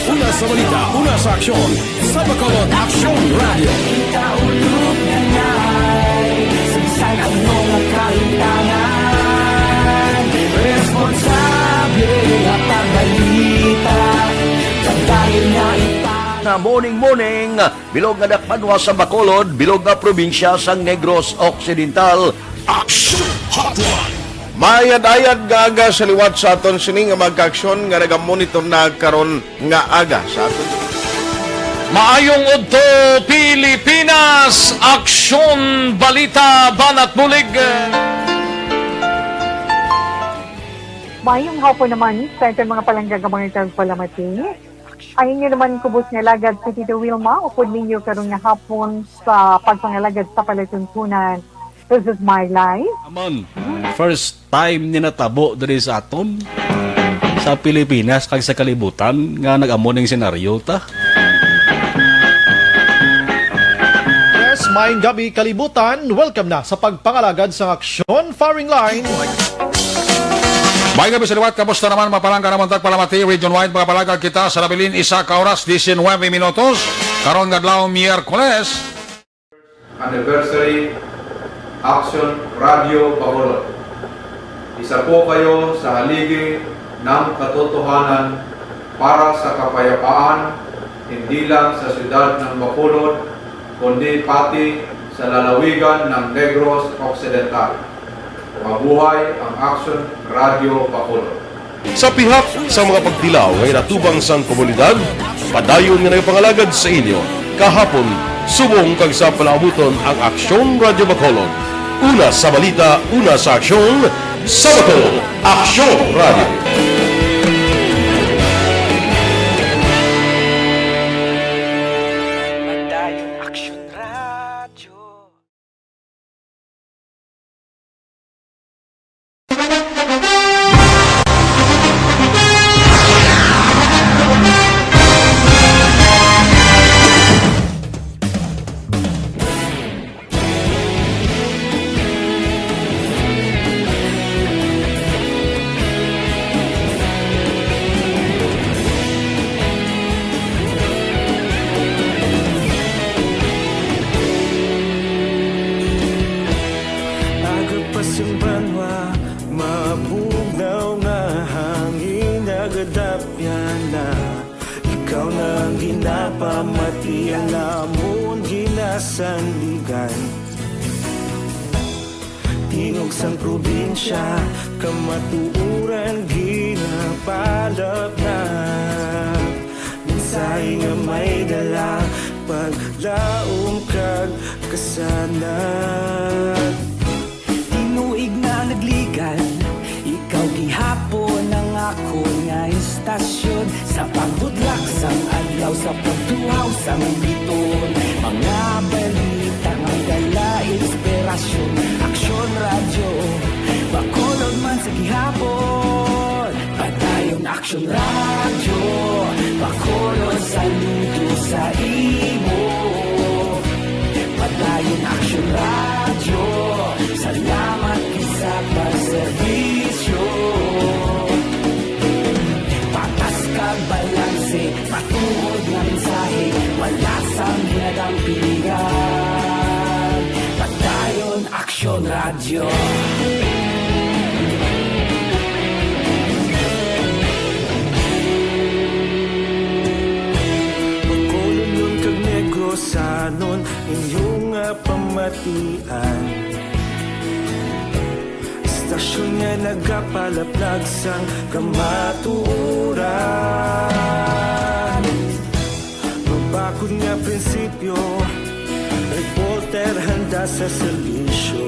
Una sa balita, una sa aksyon, sa Bacolod Aksyon Radio. Kita ulog na ngay, sangsang ang mga kaintanan. Responsable nga pagbalita, kag dayon nga ipa- Nga morning, morning, bilog nga dakpanwa sa Bacolod, bilog nga probinsya sa Negros Occidental. Action Hotline. Maayad-ayad nga aga sa liwat sa aton sini nga magkaaksyon nga nagamonitor na karon nga aga sa aton. Maayong udto, Pilipinas! Aksyon, balita, banat, bulig. Maayong hapon naman sa aton mga palangga nga mga tagpalamati. Ang inyo naman kubos nga alagad si Tito Wilma, upod ninyo karon nga hapon sa pagpangalagad sa palatuntunan. This is my life. Amon, first time ni natabo diri sa aton, sa Pilipinas kag sa kalibutan, nga nag-amo ning senaryo ta. Yes, maayong gabi, kalibutan. Welcome na sa pagpangalagad sang Aksyon Firing Line. Maayong gabi sa liwat, kamusta naman, mga palangga namon tagpalamati, region-wide, mga palangga kita sa nabilin, isa ka oras, diecinuebe minutos, karon nga adlaw, Miyerkules. Anniversary, Aksyon Radio Bacolod. Isa po kayo sa haligi ng katotohanan para sa kapayapaan, hindi lang sa siyudad ng Bacolod, kundi pati sa lalawigan ng Negros Occidental. Mabuhay ang Action Radio Bacolod! Sa pihak sa mga pagtilaw nga ginatubang sang komunidad, padayon nga nagapangalagad sa inyo, kahapon, subong kag sa palaabuton ang Aksyon Radio Bacolod. Una sa balita, una sa aksyon, sa Bacolod, Aksyon Radio. Padayon Aksyon Radio. Aga pa sing banwa, mabugnaw nga hangin, nagadapyan na. Ikaw na ang ginapamati, ang amon ginasandigan. Tingog sang probinsya, kamatuoran ginapalapnap. Mensahe nga may dala, paglaom kag kasanag. Tinuig na nagligan, ikaw gihapon ang akon nga istasyon. Sa pagbutlak sang adlaw, sa pagtuhaw sang bituon, mga balita nga dala inspirasyon. Aksyon Radyo, Bacolod man sa gihapon. Padayon Aksyon Radyo, Bacolod, saludo sa imo. Padayon Aksyon Radyo, salamat gid sa pagserbisyo. Patas kag balanse, matuod nga mensahe, wala sang ginadampigan. Padayon Aksyon Radyo. Bacolodnon kag Negrosanon, inyo nga pamatian. Istasyon nga nagapalaplag sang kamatuoran. Mabakod nga prinsipyo, reporter handa sa serbisyo.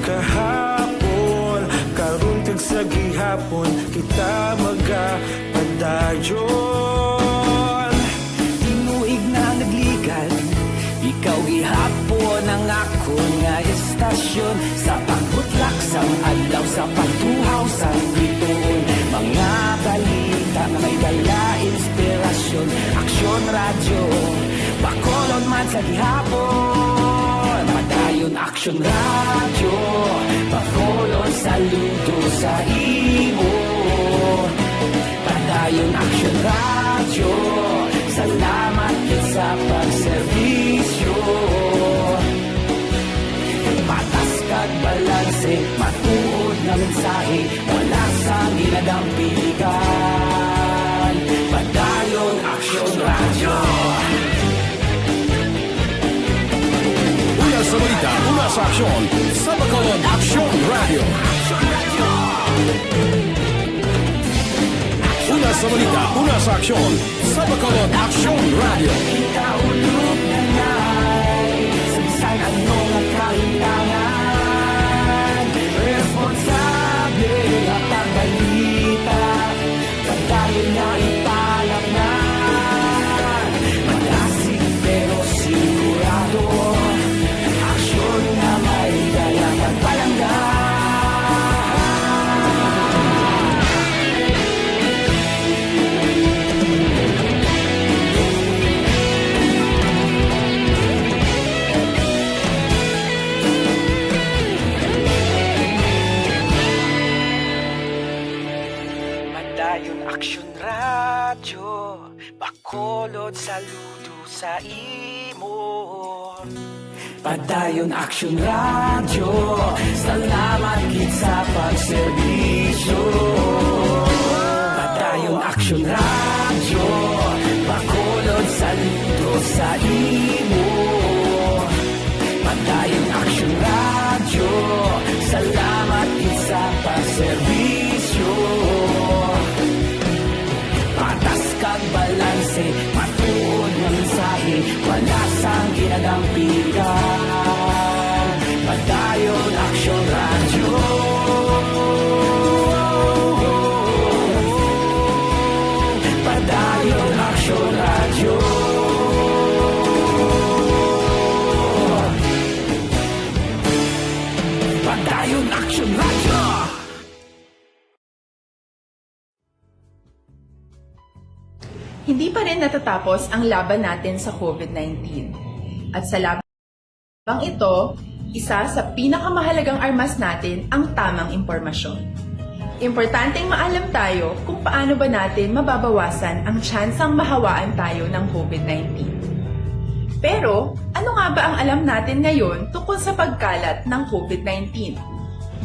Kahapon, karon kag sa gihapon, kita magapadayon. Tinuig na nagligan, ikaw gihapon ang akon nga istasyon. Sa pagbutlak sang adlaw, sa pagtuhaw sang bituon, mga balita nga may dala inspirasyon. Aksyon Radyo, Bacolod man sa gihapon. Padayon Aksyon Radyo, Bacolod, saludo sa imo. Padayon Aksyon Radyo, salamat gid sa pagserbisyo. Patas kag balanse, matuod nga mensahe, wala sang ginadampigan. Padayon Aksyon Radyo. Una sa balita, una sa aksyon, sa Bacolod Aksyon Radyo. Una sa balita, una sa aksyon, sa Bacolod Aksyon Radyo. Kita ulog na ngay, sa bisan ano nga kahitangan, responsable nga pagbalita. Padayon nga ipalapnan, malasig pero sigurado, aksyon nga may dala pagpalangga. Padayon Aksyon Radyo, Bacolod, saludo sa imo. Padayon Aksyon Radyo, salamat gid sa pagserbisyo. Aksyon Radyo, bakulod saludo sa imo. Padayon Aksyon Radyo, salamat gid sa pagserbisyo. Patas kag balanse, matuod nga mensahe, wala sang ginadampigan. Padayon Aksyon Radyo. Padayon Aksyon Radyo. Padayon Aksyon Radyo. Hindi pa rin natatapos ang laban natin sa COVID nineteen. At sa labang ito, isa sa pinakamahalagang armas natin ang tamang impormasyon. Importanteng maalam tayo kung paano ba natin mababawasan ang tsansang mahawaan tayo ng COVID nineteen. Pero, ano nga ba ang alam natin ngayon tungkol sa pagkalat ng COVID nineteen?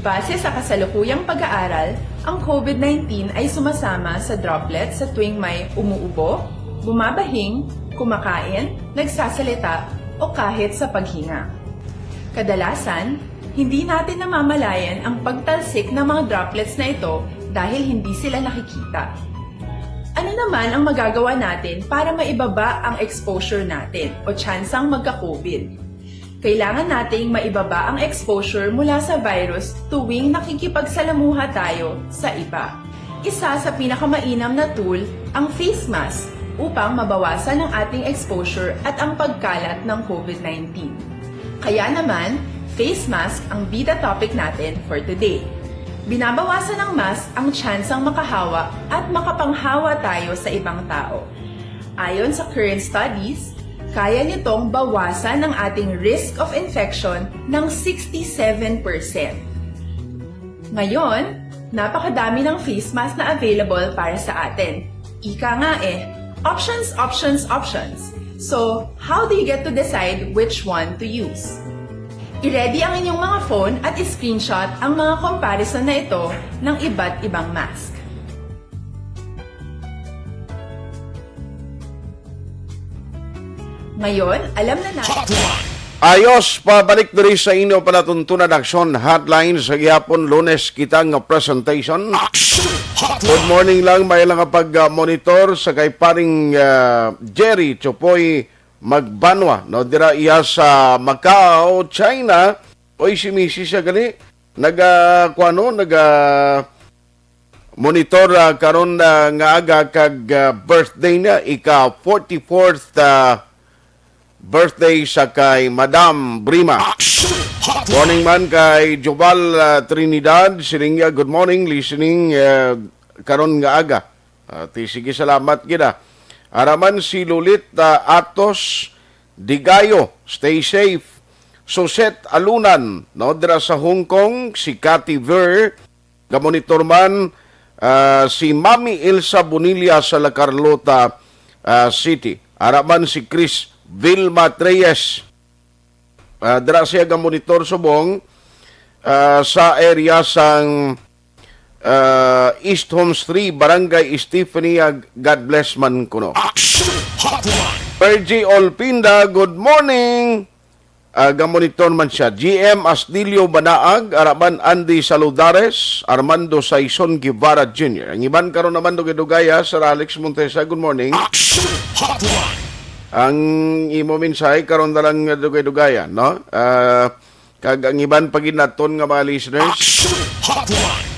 Base sa kasalukuyang pag-aaral, ang COVID nineteen ay sumasama sa droplet sa tuwing may umuubo, bumabahing, kumakain, nagsasalita, o kahit sa paghinga. Kadalasan, hindi natin namamalayan ang pagtalsik ng mga droplets na ito dahil hindi sila nakikita. Ano naman ang magagawa natin para maibaba ang exposure natin o tsansang magka-COVID? Kailangan nating maibaba ang exposure mula sa virus tuwing nakikipagsalamuha tayo sa iba. Isa sa pinakamainam na tool ang face mask upang mabawasan ang ating exposure at ang pagkalat ng COVID nineteen. Kaya naman, face mask ang bida topic natin for today. Binabawasan ng mask ang tsansang makahawa at makapanghawa tayo sa ibang tao. Ayon sa current studies, kaya nitong bawasan ang ating risk of infection ng sixty-seven percent. Ngayon, napakadami ng face mask na available para sa atin. Ika nga eh, options, options, options. So, how do you get to decide which one to use? I-ready ang inyong mga phone at i-screenshot ang mga comparison na ito ng iba't ibang mask. Ngayon, alam na natin. Ayos, pabalik diri sa inyo palatuntunan aksyon hotline sa gihapon, Lunes kita nga presentation. Action Hotline. Good morning lang, may lang nga pag-monitor sa kay paring, ah, Jerry Chopoy Magbanwa, no? Dira iya sa Macau, China. Oy, si misis siya gali. Naga, kuano, naga monitor, ah, karon, ah, nga aga kag, ah, birthday niya, ika forty-fourth, ah, birthday sa kay Madam Brima. Action Hotline. Morning man kay Jobal, ah, Trinidad, siling niya, "Good morning, listening, ah, karon nga aga." Ah, ti, sige, salamat gid, ah. Araman si Lulit, ah, Atos Digayo, stay safe. Suset Alunan, no, dira sa Hong Kong, si Cathy Ver, gamonitor man, ah, si Mami Elsa Bonilla sa La Carlota, ah, City. Araman si Chris Vilma Treyes. Ah, dira siya gamonitor subong, ah, sa area sang, ah, East Homes three, Barangay Estefania. God bless man kuno. Action Hotline. Pergy Olpinda, good morning. Ah, gamonitor man siya. G M Astilio Banaag, araman Andy Saludares, Armando Saison Guevara Junior. Ang iban karon naman dugay-dugaya, Sir Alex Montesa, good morning. Action Hotline. Ang imo mensahe karon na lang nga dugay-dugayan, no? Ah, kag ang iban pa gid naton nga mga listeners. Action Hotline.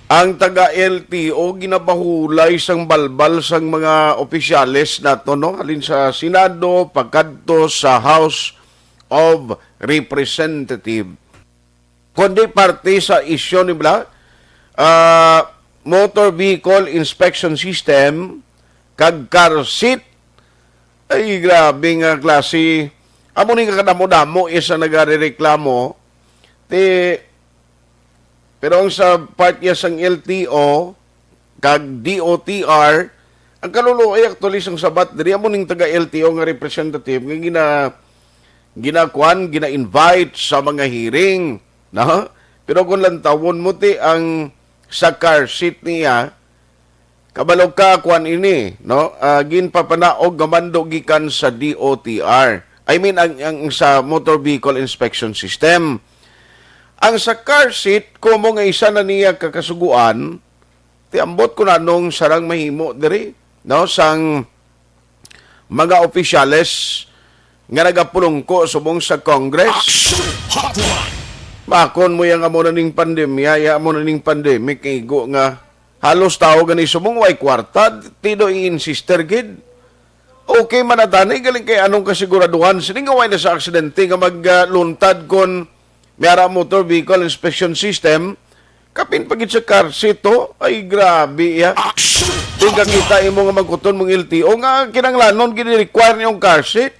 Ang taga L T O ginabahulay sang balbal sang mga opisyales naton, no? Halin sa Senado, pagkadto sa House of Representative. Kundi parte sa isyu ni bla, ah, motor vehicle inspection system kag car seat. Ay, grabe nga klase. Amo ni nga kadamo-damo isa nagarereklamo. Ti, pero ang sa part niya sang L T O kag D O T R, ang kaluluoy actually sang sabat diri amo ning taga L T O nga representative nga gina, ginakuan, gina-invite sa mga hearing, no? Pero kung lantawon mo ti ang sa car seat niya, Kabalo ka, kuan ini, no? Ah, ginpapanaog nga mando gikan sa D O T R. I mean, ang, ang sa Motor Vehicle Inspection System. Ang sa car seat, kumo nga isa na niya kakasuguan, ti ambot ko na nung sarang mahimo diri, no? Sang mga opisyales nga nagapulungko subong sa Congress. Action Hotline! Makon mo yang amo na ning pandemya, ya amo na ning pandemic, igo nga halos tao gani subong way kwarta, tido i-insister gid. Okay man na tani, galing kay anong kasiguraduhan sini nga way na sa aksidente nga magluntad kon may ara Motor Vehicle Inspection System, kapin pa gid sa car seat to. Ay, grabe, ya. Action! Di ka kita imo nga magkuton mong L T O nga kinanglanon gid require niyong car seat.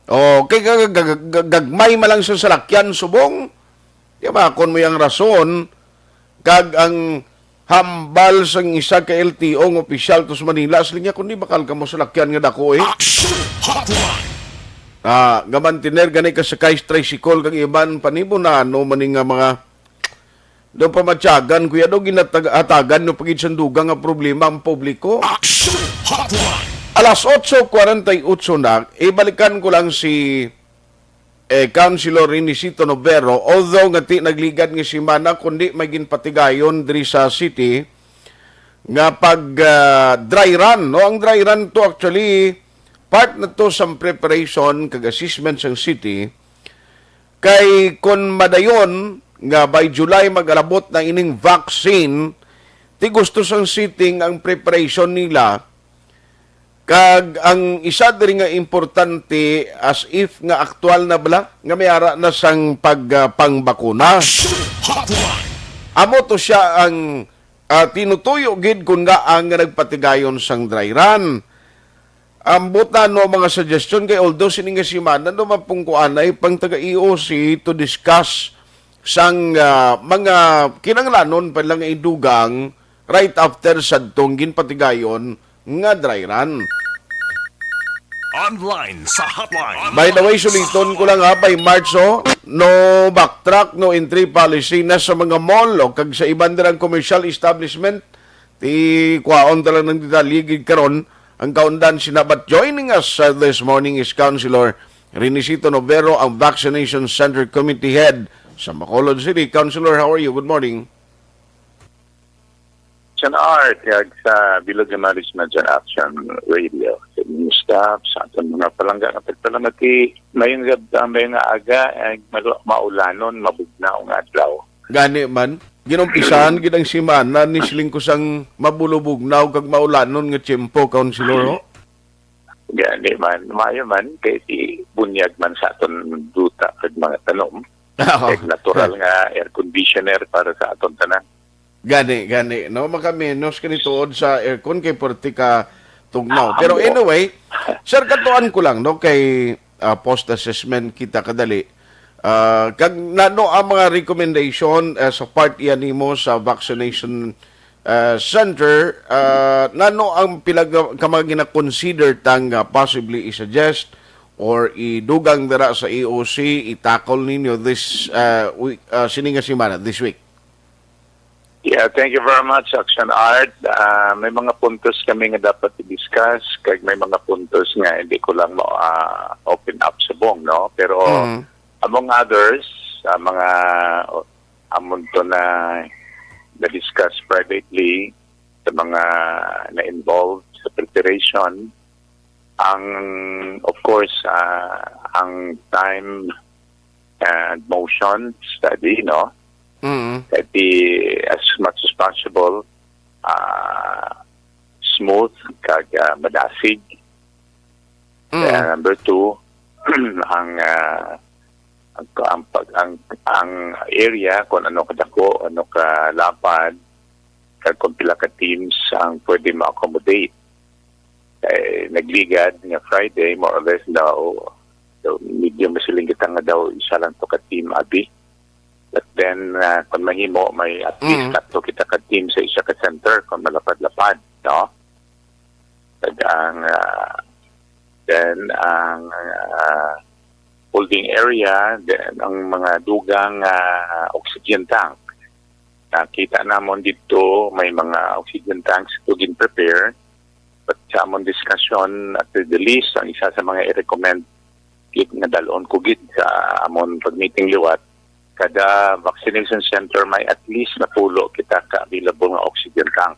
O, kay gag-, gag-, gag-, gagmay man lang sa salakyan subong. Di ba, kon mo yang rason, kag ang hambal sang isa ka L T O nga opisyal to sa Manila, siling niya, "Kundi bakal ka mo salakyan nga dako, eh." Action Hotline! Ah, gaman tiner gani ka sakay sa tricycle kag iban pa nimo na ano man nga mga do pamatyagan, kuya, do ginatag-, hatagan no pagid sang dugang nga problema ang publiko. Action Hotline! Alas otso kwarenta y otso na, ibalikan ko lang si eh, Councilor Renisito Novero, although nga ti nagligad nga semana, kundi may ginpatigayon diri sa city nga pag, ah, dry run, no? Ang dry run to actually part na to sa preparation kag assessment sang city. Kay kon madayon nga by July mag-alabot na ining vaccine, ti gusto sang city nga ang preparation nila. Kag ang isa diri nga importante, as if nga aktual na bala nga may ara na sang pag, ah, pangbakuna. Action Hotline! Amo to siya ang, ah, tinutuyo gid kun nga ang nagpatigayon sang dry run. Ambot na no mga suggestion kay although sini nga semana no mapungkuanay pang taga E O C to discuss sang, ah, mga kinanglanon pa lang idugang right after sadtong ginpatigayon nga dry run. Online sa hotline. By the way, suliton ko lang ha, by March, oh, no backtrack, no entry policy na sa mga mall o kag sa iban dirang commercial establishment. Ti kwaon ta lang ng detalye gid karon ang kaundan sina. But joining us, uh, this morning is Councilor Renisito Novero, ang Vaccination Center Committee Head sa Bacolod City. Councilor, how are you? Good morning. John Art, kag sa Bilog nga Management and Action Radio, sa inyong staff, sa aton mga palangga nga pagpalamati, mayong gab-, ah, mayong aga, ay malu-, maulanon, mabugnaw nga adlaw. Gani man, ginumpisahan gid ang semana ni siling ko sang mabulubugnaw kag maulanon nga tiyempo, Councilor, ho? Gani man, maayo man, kay di bunyag man sa aton duta kag mga tanom. Oo. Kay natural nga air conditioner para sa aton tanan. Gani, gani, no? Makamenos ka ni tuod sa aircon kay perti ka tugnaw. Ah, Pero amo. Anyway, sir, katuan ko lang, no? Kay, ah, post assessment kita kadali. Ah, kag nano ang mga recommendation, ah, sa part iyan nimo sa vaccination, ah, center, ah, nano ang pila ga-, ka mga gina-consider tang, ah, possibly i-suggest or idugang dira sa E O C, i-tackle ninyo this, ah, week, ah, sini nga semana, this week? Yeah, thank you very much, Action Art. Ah, may mga puntos kami nga dapat i-discuss, kag may mga puntos nga hindi ko lang mo, ah, open up subong, no? Pero Mhm. among others, sa mga, o, amon to na na-discuss privately sa mga na-involved sa preparation, ang, of course, ah, ang time and motion study, no? Mm. Kay di, as much as possible, ah, smooth kag, ah, madasig. Mm. And number two, ang, ah, ang, ang pag-, ang, ang area kung ano kadako, ano kalapad, kag kung pila ka teams ang pwede ma-accommodate. Kay nagligad nga Friday, more or less daw, daw medyo masiling kita nga daw isa lang to ka team, abi. But then, ah, kung mahimo, may at least Mm. tatlo kita ka team sa isa ka center kung malapad-lapad, no? Kag ang, ah, then, ang, ah, holding area, then ang mga dugang, ah, oxygen tank. Nakita namon didto may mga oxygen tanks to gin-prepare. But sa amon discussion, at the least, ang isa sa mga i-recommend gid nga dalon ko gid sa amon pag-meeting liwat, kada vaccination center may at least napulo kita ka available nga oxygen tank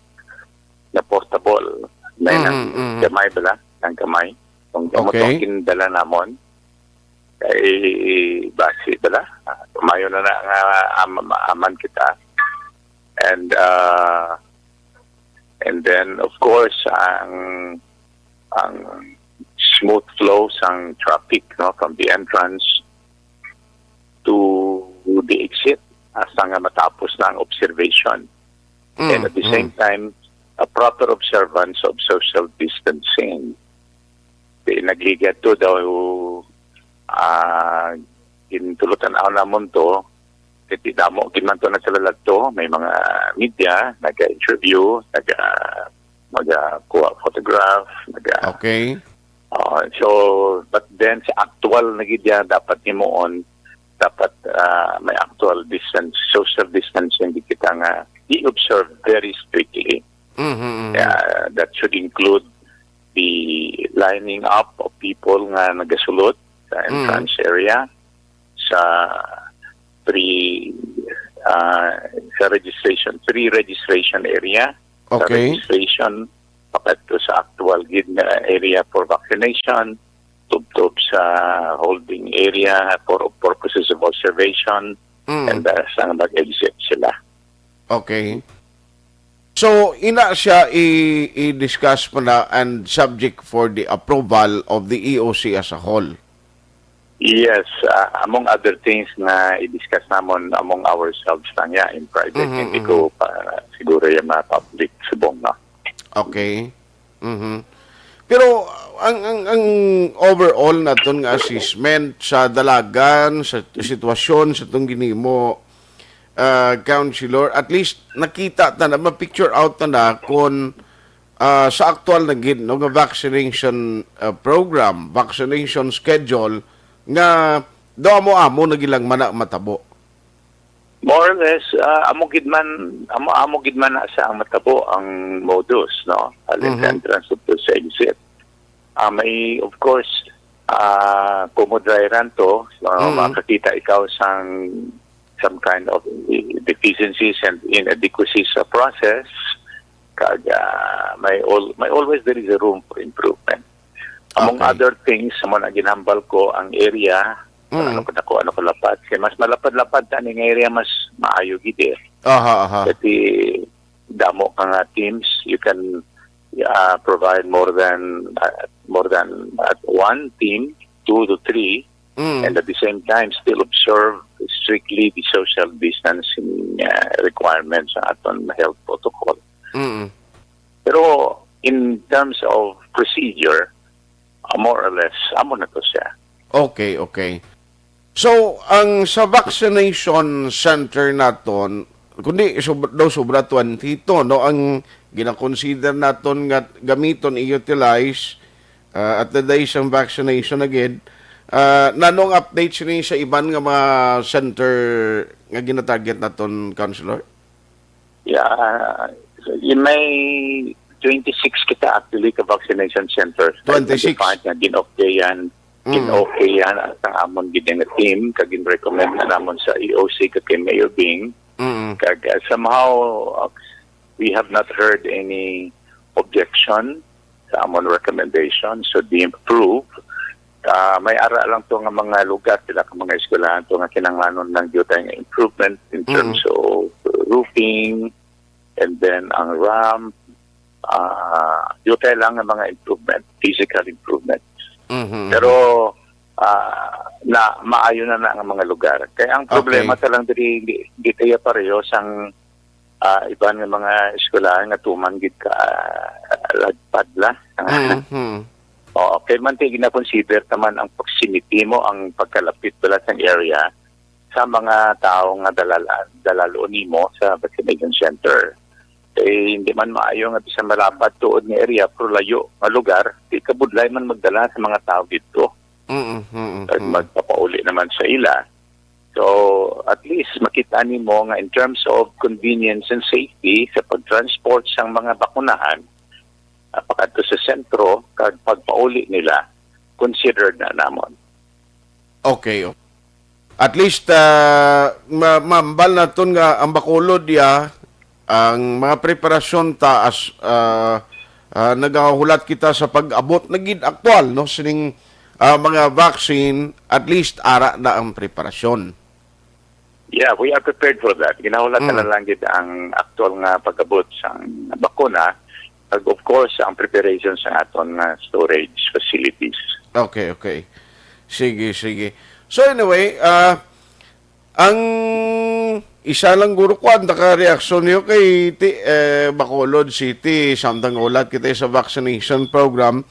na portable. May nang Mhm, mhm. gamay bala, nang gamay. Kung amo to Okay. ang gindala namon, kay basi bala, ah, tumayo na na nga am-, aman kita. And, ah, and then, of course, ang, ang smooth flow sang traffic, no, from the entrance to the exit hasta nga matapos na ang observation. Mm, And at the mm. same time, a proper observance of social distancing. Di nagligad to daw, ah, gintulotan-aw namon to, kay di damo gid man to nagsalalagto, may mga media, naga-interview, naga, magakuha photograph, naga, Okay. Ah, so, but then, sa aktual na gid yan, dapat himuon, dapat, ah, may actual distance, social distancing gid kita nga i-observe very strictly. Mhm, mhm. Yeah, that should include the lining up of people nga nagasulod sa Mm. entrance area, sa pre, ah, sa registration, pre-registration area, sa Okay. registration, pakadto sa actual gid nga area for vaccination, tubtob sa holding area for purposes of observation, Mm. and, ah, sa mag-exit sila. Okay. So, ina siya i-, i-discuss pa na and subject for the approval of the E O C as a whole. Yes, ah, among other things nga i-discuss namon among ourselves lang ya in private. Mhm, Hindi mhm. ko pa siguro yung mga public subong, no? Okay. Mhm. Pero ang, ang, ang overall naton nga assessment sa dalagan, sa sitwasyon sa tong ginimo, ah, Councilor, at least nakita ta na, ma-picture out ta na kung, ah, sa aktual na gid, no, nga vaccination, ah, program, vaccination schedule nga daw amo-amo na gid lang man na matabo. More or less, ah, amo gid man, amo, amo gid man na sa ang matabo ang modus, no? Halin sa Mhm. entrance to sa exit. Ah, may, of course, ah, kumo dry run to, so, Mm. makakita ikaw sang some kind of deficiencies and inadequacies sa process, kag, ah, may al-, may always there is a room for improvement. Among Okay. other things, sa mga ginhambal ko, ang area, Mm. ano ka dako, ano ka lapad. Kay mas malapad-lapad ta ning area, mas maayo gid eh. Aha, aha. Kasi damo ka nga teams, you can, uh, provide more than, uh, more than, uh, one team, two to three, Mm. and at the same time still observe strictly the social distancing, uh, requirements sa aton health protocol. Mm. Pero in terms of procedure, uh, more or less, amo na to siya. Okay, okay. So, ang sa vaccination center naton, kundi sob-, daw sobra twenty-two, no, ang ginakonsider naton nga gamiton, i-utilize, ah, at the day sang vaccination again. Ah, nanong update sini sa iban nga mga center nga ginatarget naton, Councilor? Yeah, so, yun may twenty-six kita actually ka vaccination centers. Twenty-six. Identified na gin-okay yan. Mm. Gin-okay yan ang amon gid nga team, kag gin-recommend na namon sa E O C kag kay Mayor Bing. Mm. Kag, uh, somehow, uh, we have not heard any objection sa amon recommendation, so di approve. Ah, may ara lang to nga mga lugar, pila ka mga eskwelahan to nga kinahanglanon lang gyud nga improvement in Mm. terms of roofing, and then ang ramp, ah, gyud lang nga mga improvement, physical improvement. Mhm. Pero, ah, na maayo na na nga mga lugar. Kaya ang problema Okay. ta lang diri, di, di kaya pareho sang, ah, iban nga mga eskwelahan nga tuman gid ka, ah, lagpad la. Mhm. Oo, kay man ti gina-consider ta man ang proximity mo, ang pagkalapit bala sang area sa mga tawo nga dalal-, dalal-on nimo sa vaccination center. Kay hindi man maayo nga bisan malapad tuod nga area, pero layo nga lugar, di kabudlay man magdala sa mga tawo didto. Mm, mm, Kag mm. magpapauli naman sa ila. So, at least makita nimo nga in terms of convenience and safety sa pag-transport sang mga bakunahan, ah, pakadto sa sentro kag pagpauli nila, considered na namon. Okay. At least, ah, ma- mambal naton nga ang Bacolod ya, ang mga preparasyon taas, ah, ah, nagahulat kita sa pag-abot na gid aktual, no, sining, ah, mga vaccine, at least ara na ang preparasyon. Yeah, we are prepared for that. Ginahulat na lang gid ang aktual nga pag-abot sang bakuna, ag of course ang preparation sa aton nga storage facilities. Okay, okay. Sige, sige. So anyway, ah, ang isa lang guro ko ang nakareaksyon niyo kay ti, eh, Bacolod City, samtang ulat kita sa vaccination program.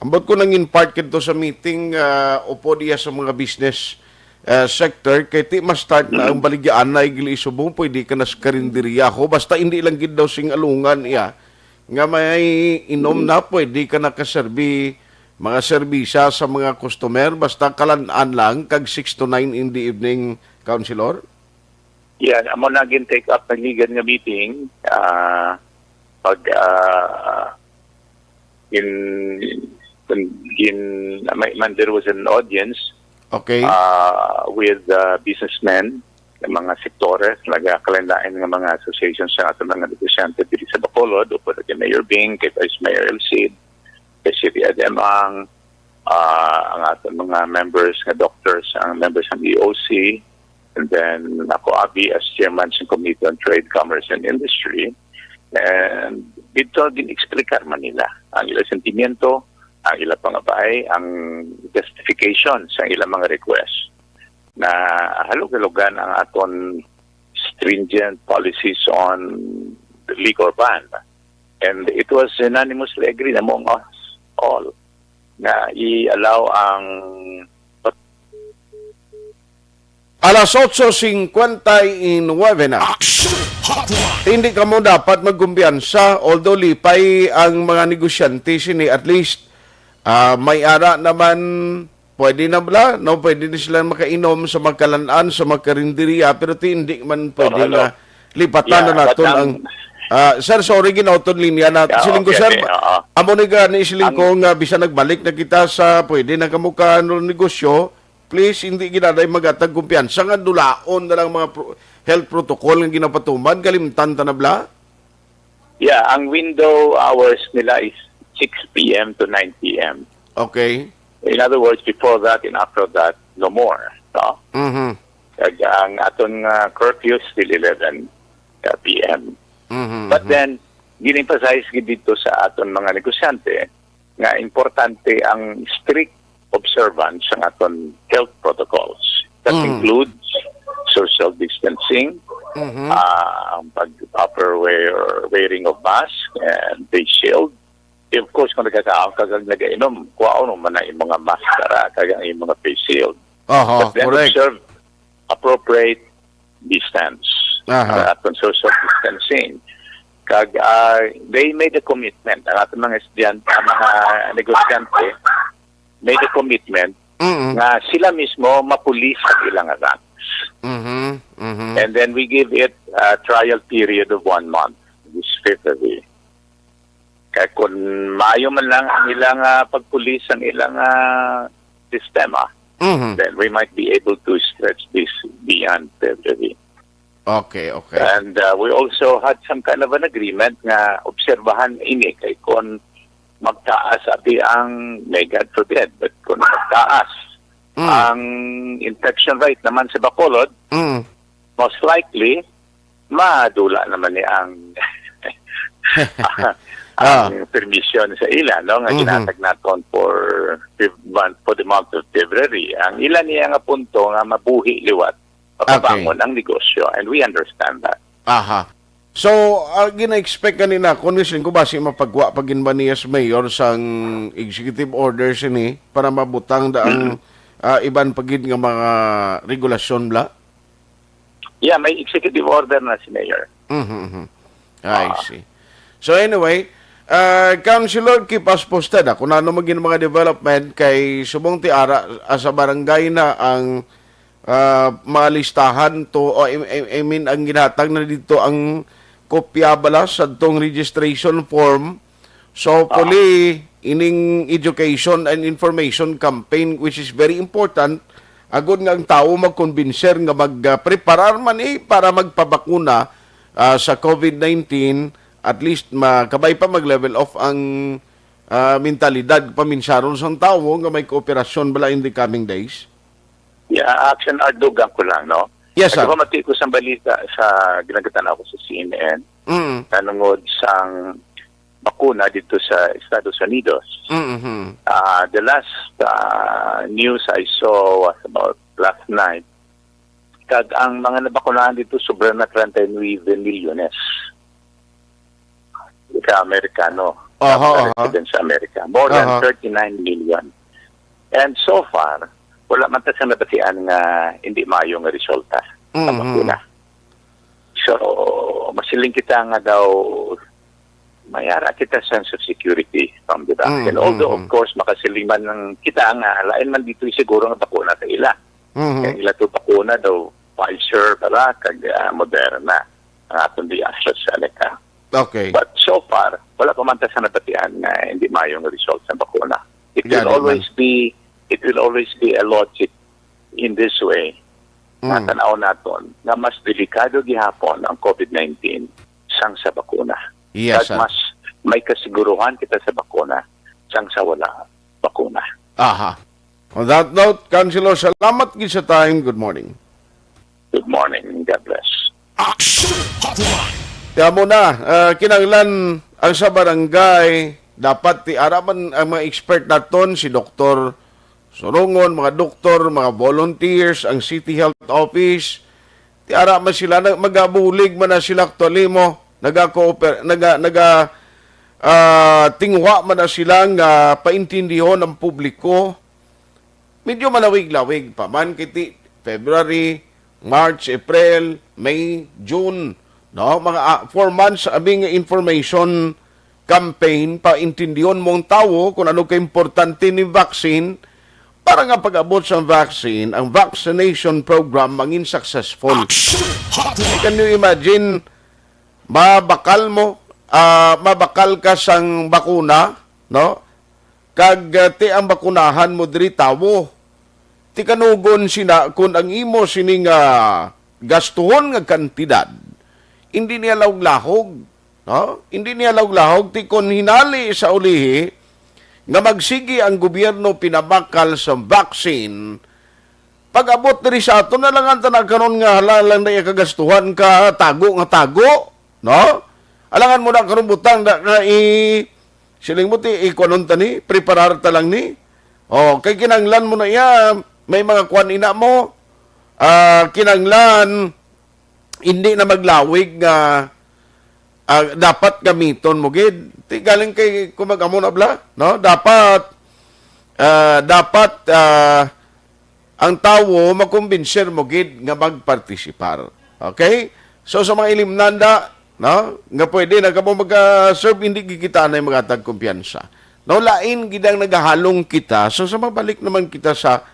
Ambot ko nang in part kito sa meeting, ah, upod iya sa mga business, ah, sector, kay ti ma-start na ang baligyaanay gili subong pwede ka na sa karinderya ho. Basta hindi lang gid daw sing alungan iya nga may inom na pwede ka nakaserbi mga serbisa sa mga customer, basta kalan-an lang kag six to nine in the evening, Councilor? Yeah, amo na gin take up ng legal nga meeting, ah, pag ah, in in may man there was an audience Okay. uh, with uh, businessmen, ng mga sektores, nagakalain-lain nga mga associations sa aton mga negosyante diri sa Bacolod, upod kay Mayor Bing, kay Vice Mayor El Cid, kay City Ed Emang, ah, ang aton mga members nga doctors, ang members ng E O C, and then ako abi as chairman sa Committee on Trade, Commerce, and Industry. And dito din explicar man nila ang ilang sentimiento, ang ilang pangabay, ang justification sa ilang mga request na halog-halogan ang aton stringent policies on the liquor ban. And it was unanimously agreed among us all na i-allow ang Alas otso cincuenta y nueve na. Action Hotline. Hindi kamo dapat magkumpiyansa, although lipay ang mga negosyante sini, at least ah, may ara naman, pwede na bala, no? Pwede na sila makainom sa magkalan-an, sa magkarinderya, pero ti hindi man pwede hello. Nga lipatan na Yeah, but naton ang ang ah, sir, sorry, ginautod linya na. Yeah, Siling ko, okay, sir, okay, oo. Amo ni gani, siling Ang ko nga bisan nagbalik na kita sa pwede na kamo ka ano, negosyo, please, hindi ginaday magatag kumpiyansa nga dulaon na lang mga pro- health protocol nga ginapatuman, kalimtan ta na bala? Yeah, ang window hours nila is six p m to nine p m. Okay. In other words, before that and after that, no more. No? Mhm. Kag ang aton nga curfew still eleven p m. Mhm. But then, gin-emphasize gid dito sa aton mga negosyante nga importante ang strict observance sa aton health protocols. That Mm. includes social distancing, Mhm. ah, ang pag proper wear, wearing of mask and face shield. Of course, kung nagkakaon ka kag nagainom, kuhaon mo man ang imong mga mask dara, kag ang imong mga face shield. Aha, But then correct. Observe appropriate distance. Aha. Ang aton social distancing. Kag ah, they made a commitment. Ang aton mga estudyante, ang mga negosyante made a commitment Mm. nga sila mismo mapulis ang ilang ranks. Mhm. Mhm. And then we give it a trial period of one month, this February. Kaya kung maayo man lang ang ilang ah, pagpulis ang ilang ah, sistema, Mhm. then we might be able to stretch this beyond February. Okay, okay. And uh, we also had some kind of an agreement nga obserbahan ini kay kung magtaas abi ang, may God forbid, but kung magtaas Mm. ang infection rate naman sa Bacolod, Mm. most likely, madula naman ni ang Ah. ang permission sa ila, no, nga Mhm. ginatag naton for Feb- month, for the month of February. Ang ila niya nga punto nga mabuhi liwat, makabangon Okay. Ang negosyo, and we understand that. Aha. So, ah, gina-expect kanina, kung misin ko basi mapagwa pa gin ba niya sa mayor sang executive order sini para mabutang da ang ah, iban pa gid nga mga regulasyon bla? Yeah, may executive order na si Mayor. Mhm, mhm. I Ah. see. So anyway, uh, Councilor, keep us posted ah, kung ano maging mga development kay subong ti ara ah, sa barangay na ang ah, malistahan to, o I, I, I mean, ang ginhatag na dito ang kopya bala sa tong registration form. So, hopefully, ining education and information campaign, which is very important, agod nga ang tawo magkumbinser nga mag, ah, preparar man, eh, para magpabakuna, ah, sa covid nineteen, at least makabay pa mag-level off ang, ah, mentalidad, paminsaron sang tawo nga may kooperasyon bala in the coming days. Yeah, Action Art, dugang ko lang, no? Yes, sir. Nagpamati ko sa balita sa ginagatan ako sa C N N Mm. nanungod sang bakuna dito sa Estados Unidos. Mm-hmm. Ah, the last ah, news I saw was about last night. Kag ang mga nabakunahan dito sobra na treinta y nueve milyones sa Amerikano. Aha, Mga aha. residents sa Amerika. More than Aha. thirty-nine million. And so far, wala man ta sa nabatian nga hindi maayo nga resulta sa Mhm. bakuna. So, masiling kita nga daw mayara kita sense of security from the vaccine. Mhm, Although, mhm. Of course, makasiling man ng kita nga lain man dito siguro nga bakuna sa ila. Mhm. Kaya ila to bakuna daw Pfizer, bala, kag ah, Moderna. Ang aton di AstraZeneca. Okay. But so far, wala pa man ta sa nabatian nga hindi maayo nga result sa bakuna. It Yeah, will di always man. be it will always be a logic in this way. Mm. Natanaw naton nga mas delikado gihapon ang covid nineteen sang sa bakuna. Yes, Kag sir. Mas may kasiguruhan kita sa bakuna sang sa wala bakuna. Aha. On that note, Councilor, salamat gid sa time. Good morning. Good morning. God bless. Action Hotline. Kaya mo na, ah, kinahanglan ang sa barangay, dapat ti ara man ang mga expert naton, si Doktor Surungon, mga doktor, mga volunteers, ang City Health Office. Ti ara man sila, nag- magabulig man na sila, actually mo, naga-cooper, naga, naga, ah, tinguha man na sila nga paintindihon ang publiko. Medyo malawig-lawig pa man kay ti February, March, April, May, June, no? Mga ah, four months abi nga information campaign, paintindihon mo ang tawo kung ano ka importante ni vaccine para nga pag-abot sa vaccine, ang vaccination program mangin successful. Action Hotline. Can you imagine, mabakal mo, ah, mabakal ka sang bakuna, no? Kag ah, ti ang bakunahan mo diri tawo. Ti kanugon sina kun ang imo sini nga gastuhon nga kantidad, hindi niya lahog-lahog, no? Hindi niya lahog-lahog ti kun hinali sa ulihi nga magsigi ang gobyerno pinabakal sa vaccine, pag-abot diri sa aton, nalangan ta na karon nga hala lang na iya kagastuhan ka, tago nga tago, no? Alangan mo na karon butang na nga i siling mo ti ikuanon ta ni, preparar ta lang ni. Oh, kay kinanglan mo na iya, may mga kuan ina mo. Ah, kinanglan hindi na maglawig nga ah, dapat gamiton mo gid. Ti galing kay kumag-amo na bla, no? Dapat ah, dapat ah, ang tawo makumbinser mo gid nga magpartisipar. Okay? So sa mga ilimnanda, no, nga pwede na kamo mag-serve, hindi gid kita na magatag kumpiyansa. No, lain gid ang nagahalong kita. So sa mabalik naman kita sa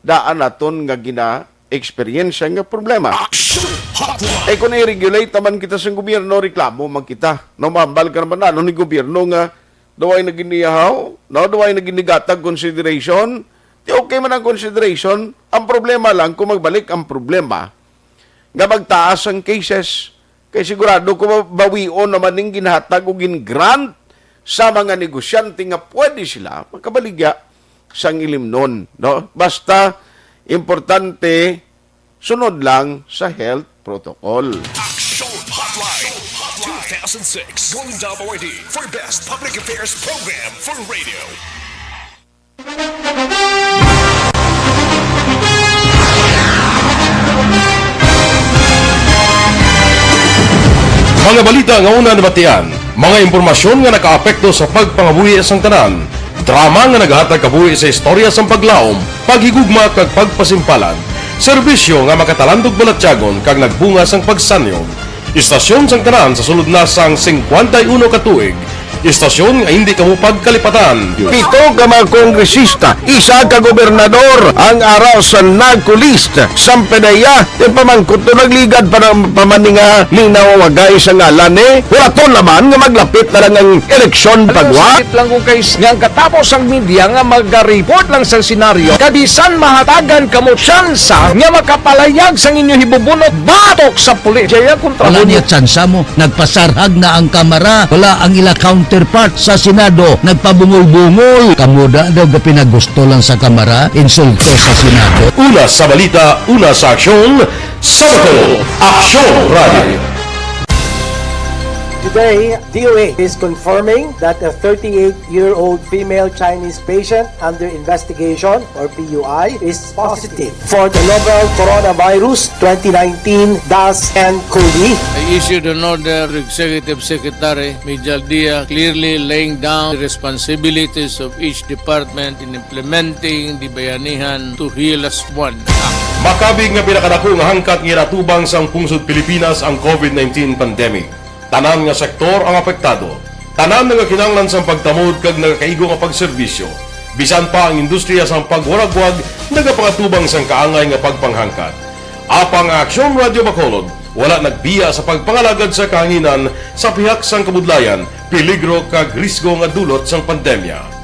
daan naton nga gina-experience nga problema. Action Hotline. Eh kung i-regulate naman kita sa gobyerno, reklamo man kita. No, mambal ka naman na, ano ni gobyerno nga duway na giniyahaw, no, duway na ginigatag consideration. Di okay man ang consideration. Ang problema lang kung magbalik ang problema nga magtaas ang cases. Kay sigurado ko bawion naman ning ginhatag o gin-grant sa mga negosyante nga pwede sila makabaligya sang ilimnon, no? Basta importante, sunod lang sa health protocol. Action Hotline. two thousand six Golden Dome Awardee for Best Public Affairs Program for Radio. Mga balita nga una nabatian, mga impormasyon nga nakaapekto sa pagpangabuhi sang tanan, drama nga naghatag kabuhi sa istorya sang paglaom, paghigugma kag pagpasimpalan, serbisyo nga makatalandog balatyagon kag nagbunga sang pagsanyog. Istasyon sang tanan sa sulod na sang singkwenta y uno ka tuig, Istasyon nga hindi kamo pagkalipatan. Pito ka mga kongresista, isa ka gobernador ang ara sa narco list. Sampedeya, ipamangkot to nagligad pa ng pamaninga linaw wagay sa ngalan ni. Huraton naman nga maglapit na lang ang eleksyon pagwa. Sakit lang kung kay nga ang katapos ang media nga mag-report lang sa senaryo, kabisan mahatagan kamo tsansa nga makapalayag sang inyo hibubunot batok sa pulis. Jaya kontra Wala mo. Niya tsansa mo. Nagpasarhag na ang kamara. Wala ang ila counterpart sa Senado. Nagpabungol-bungol. Kamo da daw ga pinagusto lang sa kamara. Insulto sa Senado. Una sa balita, una sa aksyon, sa Bacolod, Aksyon Radio. Today, D O A is confirming that a thirty-eight-year-old female Chinese patient under investigation, or P U I, is positive for the novel coronavirus twenty nineteen dash N cov. I issued an order to Executive Secretary Mijal Dia, clearly laying down the responsibilities of each department in implementing the Bayanihan to Heal Us One Act. Makabig nga pinakadako nga hangkat nga ginatubang sang pungsod Pilipinas ang covid nineteen pandemic. Tanan nga sektor ang apektado. Tanan nga kinahanglan sang pagtamod kag nagakaigo nga pagserbisyo. Bisan pa ang industriya sang pagwaragwag nagapangatubang sang kaangay nga pagpanghangkat. Apang ang Aksyon Radio Bacolod wala nagbiya sa pagpangalagad sa kahanginan sa pihak sang kabudlayan, peligro kag risgo nga dulot sang pandemya.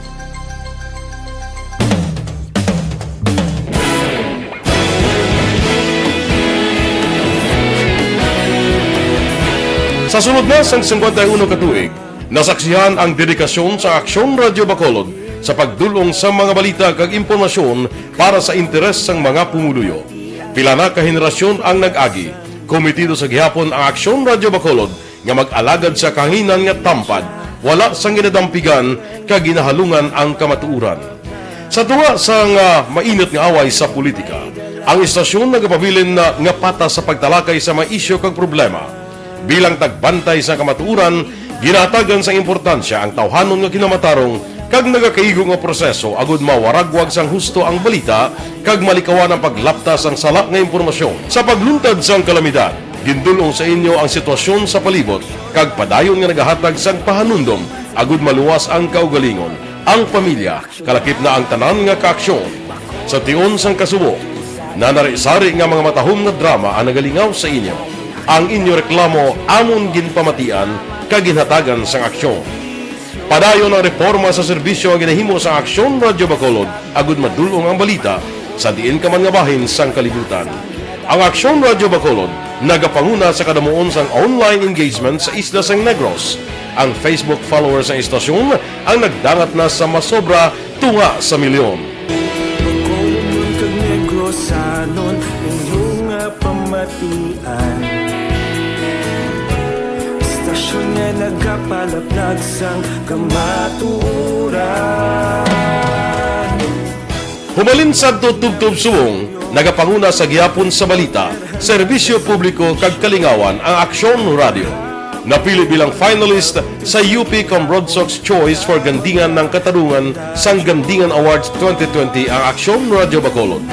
Sa sulod na sang singkwenta y uno ka tuig, nasaksihan ang dedikasyon sa Aksyon Radio Bacolod sa pagdul-ong sa mga balita kag impormasyon para sa interes sang mga pumuluyo. Pila na ka henerasyon ang nag-agi. Komitido sa gihapon ang Aksyon Radio Bacolod nga mag-alagad sa kahanginan nga tampad, wala sang ginadampigan kag ginahalungan ang kamatuoran. Sa tunga sang, ah, mainit nga away sa politika, ang istasyon nagapabilin na nga patas sa pagtalakay sa mga isyu kag problema. Bilang tagbantay sa kamatuoran, ginahatagan sang importansya ang tawhanon nga kinamatarong kag nagakaigo nga proseso agud mawaragwag sang husto ang balita kag malikawan ang paglapta sang sala nga impormasyon. Sa pagluntad sang kalamidad, gindul-ong sa inyo ang sitwasyon sa palibot kag padayon nga nagahatag sang pahanumdom agud maluwas ang kaugalingon, ang pamilya, kalakip na ang tanan nga kaaksyon. Sa tion sang kasubo, nanari-sari nga mga matahom nga drama ang nagalingaw sa inyo. Ang inyo reklamo amon ginpamatian kag ginhatagan sang aksyon. Padayon ang reporma sa serbisyo nga ginahimo sang Aksyon Radio Bacolod agud madul-ong ang balita sa diin ka man nga bahin sang kalibutan. Ang Aksyon Radio Bacolod nagapanguna sa kadamuon sang online engagement sa isla sang Negros. Ang Facebook followers sang istasyon ang nagdangat na sa masobra tunga sa milyon. Bacolod kag Negrosanon, inyo nga pamatian. Istasyon nga nagapalaplag sang kamatuoran. Humalin sadto tubtob subong, nagapanguna sa gihapon sa balita, serbisyo publiko kag kalingawan ang Aksyon Radio. Napili bilang finalist sa U P Cambrodsoc's Choice for Gandingan ng Katarungan sang Gandingan Awards twenty twenty ang Aksyon Radio Bacolod.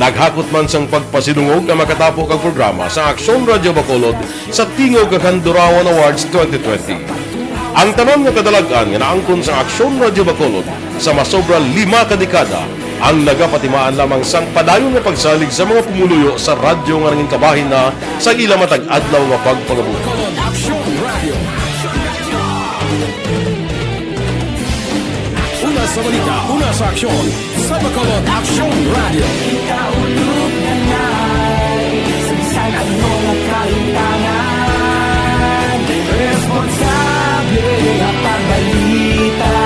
Naghakot man sang pagpasidungog ang makatapo kag programa sa Aksyon Radio Bacolod sa Tingog kag Handurawan Awards twenty twenty. Ang tanan nga kadalag-an nga naangkon sa Aksyon Radio Bacolod sa masobra lima ka dekada ang nagapatimaan lamang sang padayon nga pagsalig sa mga pumuluyo sa radyo nga nangin kabahin na sa ila matag adlaw nga pagpangabuhi. Aksyon Radio. Una sa balita, una sa aksyon, sa Bacolod Aksyon Radio. Kita ulog na nai, sa bisan ano nga kalimtangan, responsable nga pagbalita,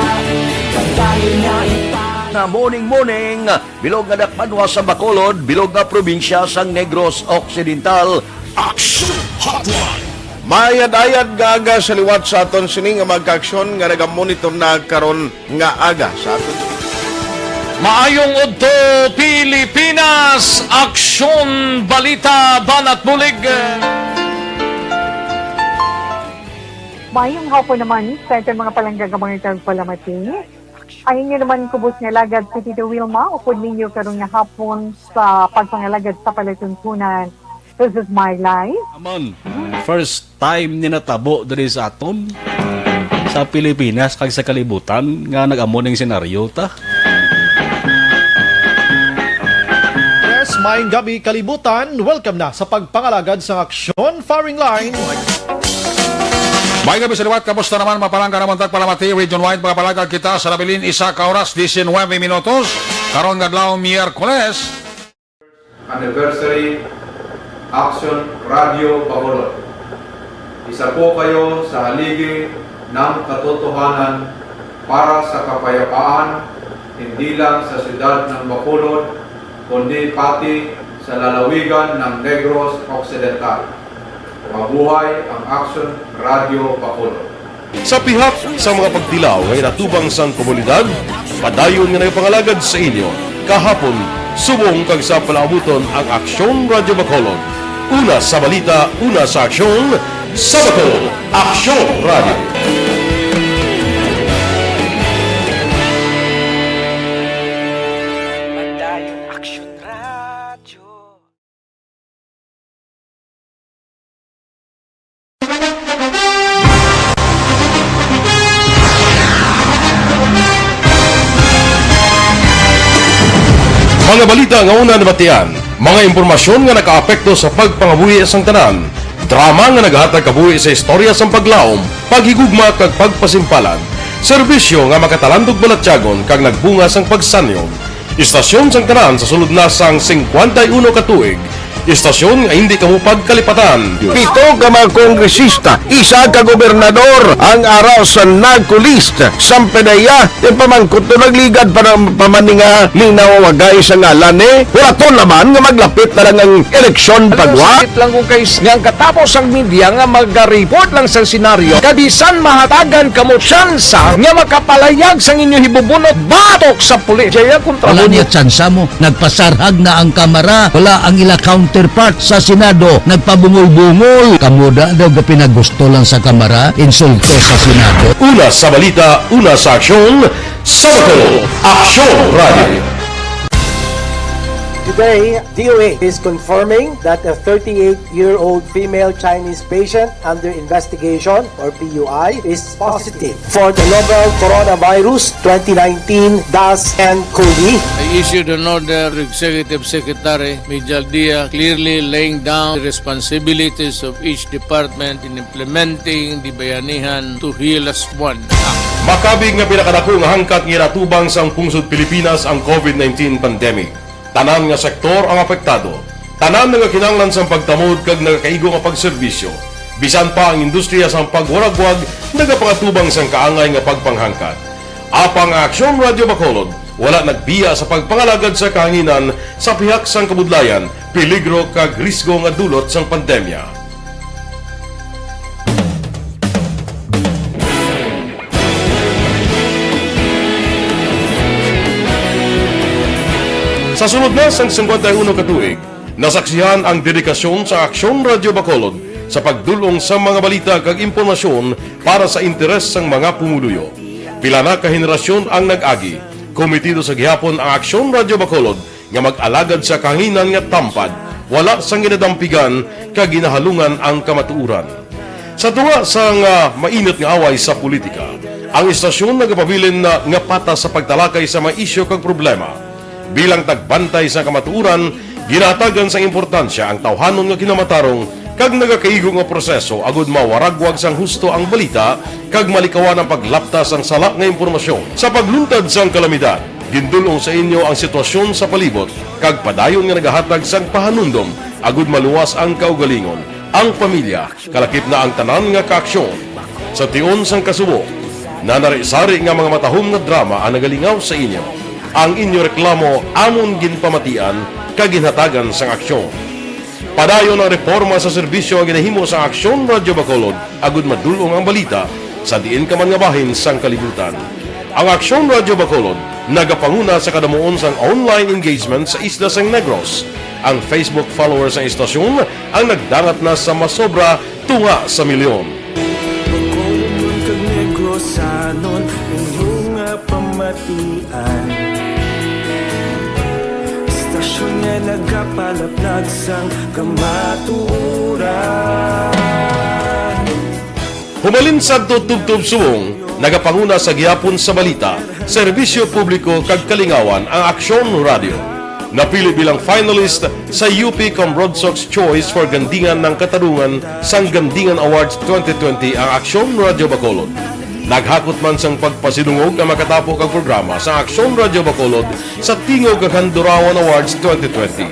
pagdali nga ita. Na morning, morning, bilog nga dakbanwa sa Bacolod, bilog nga probinsya sang Negros Occidental. Action Hotline. Maayad-ayad nga aga sa liwat sa aton sini nga mga kaaksyon nga nagamonitor na karon nga aga sa aton. Maayong udto, Pilipinas! Aksyon, balita, banat bulig. Maayong hapon naman sa aton mga palangga nga mga tagpalamati. Ang inyo naman kubos nga alagad si Tito Wilma, upod ninyo karon nga hapon sa pagpangalagad sa palatuntunan. This is my life. Amon, first time ni natabo diri sa aton. sa Pilipinas kag sa kalibutan nga nag-amo ning senaryo ta. Yes, maayong gabi, kalibutan. Welcome na sa pagpangalagad sang Aksyon Firing Line. May gabi sa liwat, kamusta naman? Mapalangga naman tagpalamati, region-wide, magpalagad kita sa nabilin isa ka oras, diecinuebe minutos. Karon nga adlaw, Miyerkules. Anniversary, Aksyon Radio Bacolod. Isa po kayo sa haligi ng katotohanan para sa kapayapaan, hindi lang sa siyudad ng Bacolod, kundi pati sa lalawigan ng Negros Occidental. Mabuhay ang Aksyon Radio Bacolod. Sa pihak sa mga pagtilaw nga inatubang sang komunidad, padayon nga nagapangalagad sa inyo, kahapon, subong kag sa palaabuton ang Aksyon Radio Bacolod. Una sa balita, una sa aksyon, sa Bacolod, Aksyon Radio. Padayon, Aksyon Radio. Mga balita nga una nabatian, mga impormasyon nga nakaapekto sa pagpangabuhi sang tanan, drama nga nagahatag kabuhi sa istorya sang paglaom, paghigugma kag pagpasimpalan, serbisyo nga makatalandog balatyagon kag nagbunga sang pagsanyog. Istasyon sang tanan sa sulod na sang singkwenta y uno ka tuig. Istasyon nga indi kamo pagkalipatan. Pito ka mga kongresista, isa ka gobernador ang ara sa NAGCO list. Sampanaya, ti pamangkot to nagligad pa ng pamaninga ni nawawagay sa ngalan ni. Hulaton naman nga maglapit na lang ang eleksyon pagwa. Sakit lang kung kay nga ang katapos ang media nga magariport lang sa senaryo. Kabisan mahatagan kamo tsansa nga makapalayag sang inyo hibubunot batok sa pulis. Jaya kontra Wala mo niya tsansa mo. Nagpasarhag na ang Kamara. Wala ang ila counterpart sa Senado. Nagpabungol-bungol. Kamo da daw ga pinagusto lang sa Kamara, insulto sa Senado. Una sa balita, una sa aksyon, sa Bacolod, Aksyon Radio. Today, D O H is confirming that a thirty-eight-year-old female Chinese patient under investigation, or P U I, is positive for the novel coronavirus twenty nineteen dash nCoV. I issued an order to Executive Secretary Mijal Dia, clearly laying down the responsibilities of each department in implementing the Bayanihan to Heal Us One Act. Makabig nga pinakadako nga hangkat nga ginatubang sang pungsod Pilipinas ang COVID nineteen pandemic. Tanan nga sektor ang apektado. Tanan nagakinahanglan sang pagtamod kag nagakaigo nga pagserbisyo. Bisan pa ang industriya sang pagwaragwag nagapangatubang sang kaangay nga pagpanghangkat. Apang ang Aksyon Radio Bacolod wala nagbiya sa pagpangalagad sa kahanginan sa pihak sang kabudlayan, peligro kag risgo nga dulot sang pandemya. Sa sulod na sang singkwenta y uno ka tuig, nasaksihan ang dedikasyon sa Aksyon Radio Bacolod sa pagdul-ong sa mga balita kag impormasyon para sa interes sang mga pumuluyo. Pila na ka henerasyon ang nag-agi. Komitido sa gihapon ang Aksyon Radio Bacolod nga mag-alagad sa kahanginan nga tampad, wala sang ginadampigan kag ginahalungan ang kamatuoran. Sa tunga sang, ah, mainit nga away sa politika, ang istasyon nagapabilin na nga patas sa pagtalakay sa mga isyu kag problema. Bilang tagbantay sa kamatuoran, ginahatagan sang importansya ang tawhanon nga kinamatarong kag nagakaigo nga proseso agud mawaragwag sang husto ang balita kag malikawan ang paglapta sang sala nga impormasyon. Sa pagluntad sang kalamidad, gindul-ong sa inyo ang sitwasyon sa palibot kag padayon nga nagahatag sang pahanumdom agud maluwas ang kaugalingon, ang pamilya, kalakip na ang tanan nga kaaksyon. Sa tion sang kasubo, nanari-sari nga mga matahom nga drama ang nagalingaw sa inyo. Ang inyo reklamo amon ginpamatian kag ginhatagan sang aksyon. Padayon ang reporma sa serbisyo nga ginahimo sa Aksyon Radio Bacolod agud madul-ong ang balita sa diin ka man nga bahin sang kalibutan. Ang Aksyon Radio Bacolod nagapanguna sa kadamuon sang online engagement sa isla sang Negros. Ang Facebook followers sang istasyon ang nagdangat na sa masobra tunga sa milyon. Bacolodnon kag Negrosanon, inyo nga pamatian. Istasyon nga nagapalaplag sang kamatuoran. Humalin sadto tubtob subong, Nagapanguna sa gihapon sa balita, serbisyo publiko kag kalingawan ang Aksyon Radio. Napili bilang finalist sa U P Cambronsox Choice for Gandingan ng Katarungan sang Gandingan Awards twenty twenty ang Aksyon Radio Bacolod. Naghakot man sang pagpasidungog ang makatapo kag programa sa Aksyon Radio Bacolod sa Tingog kag Handurawan Awards twenty twenty.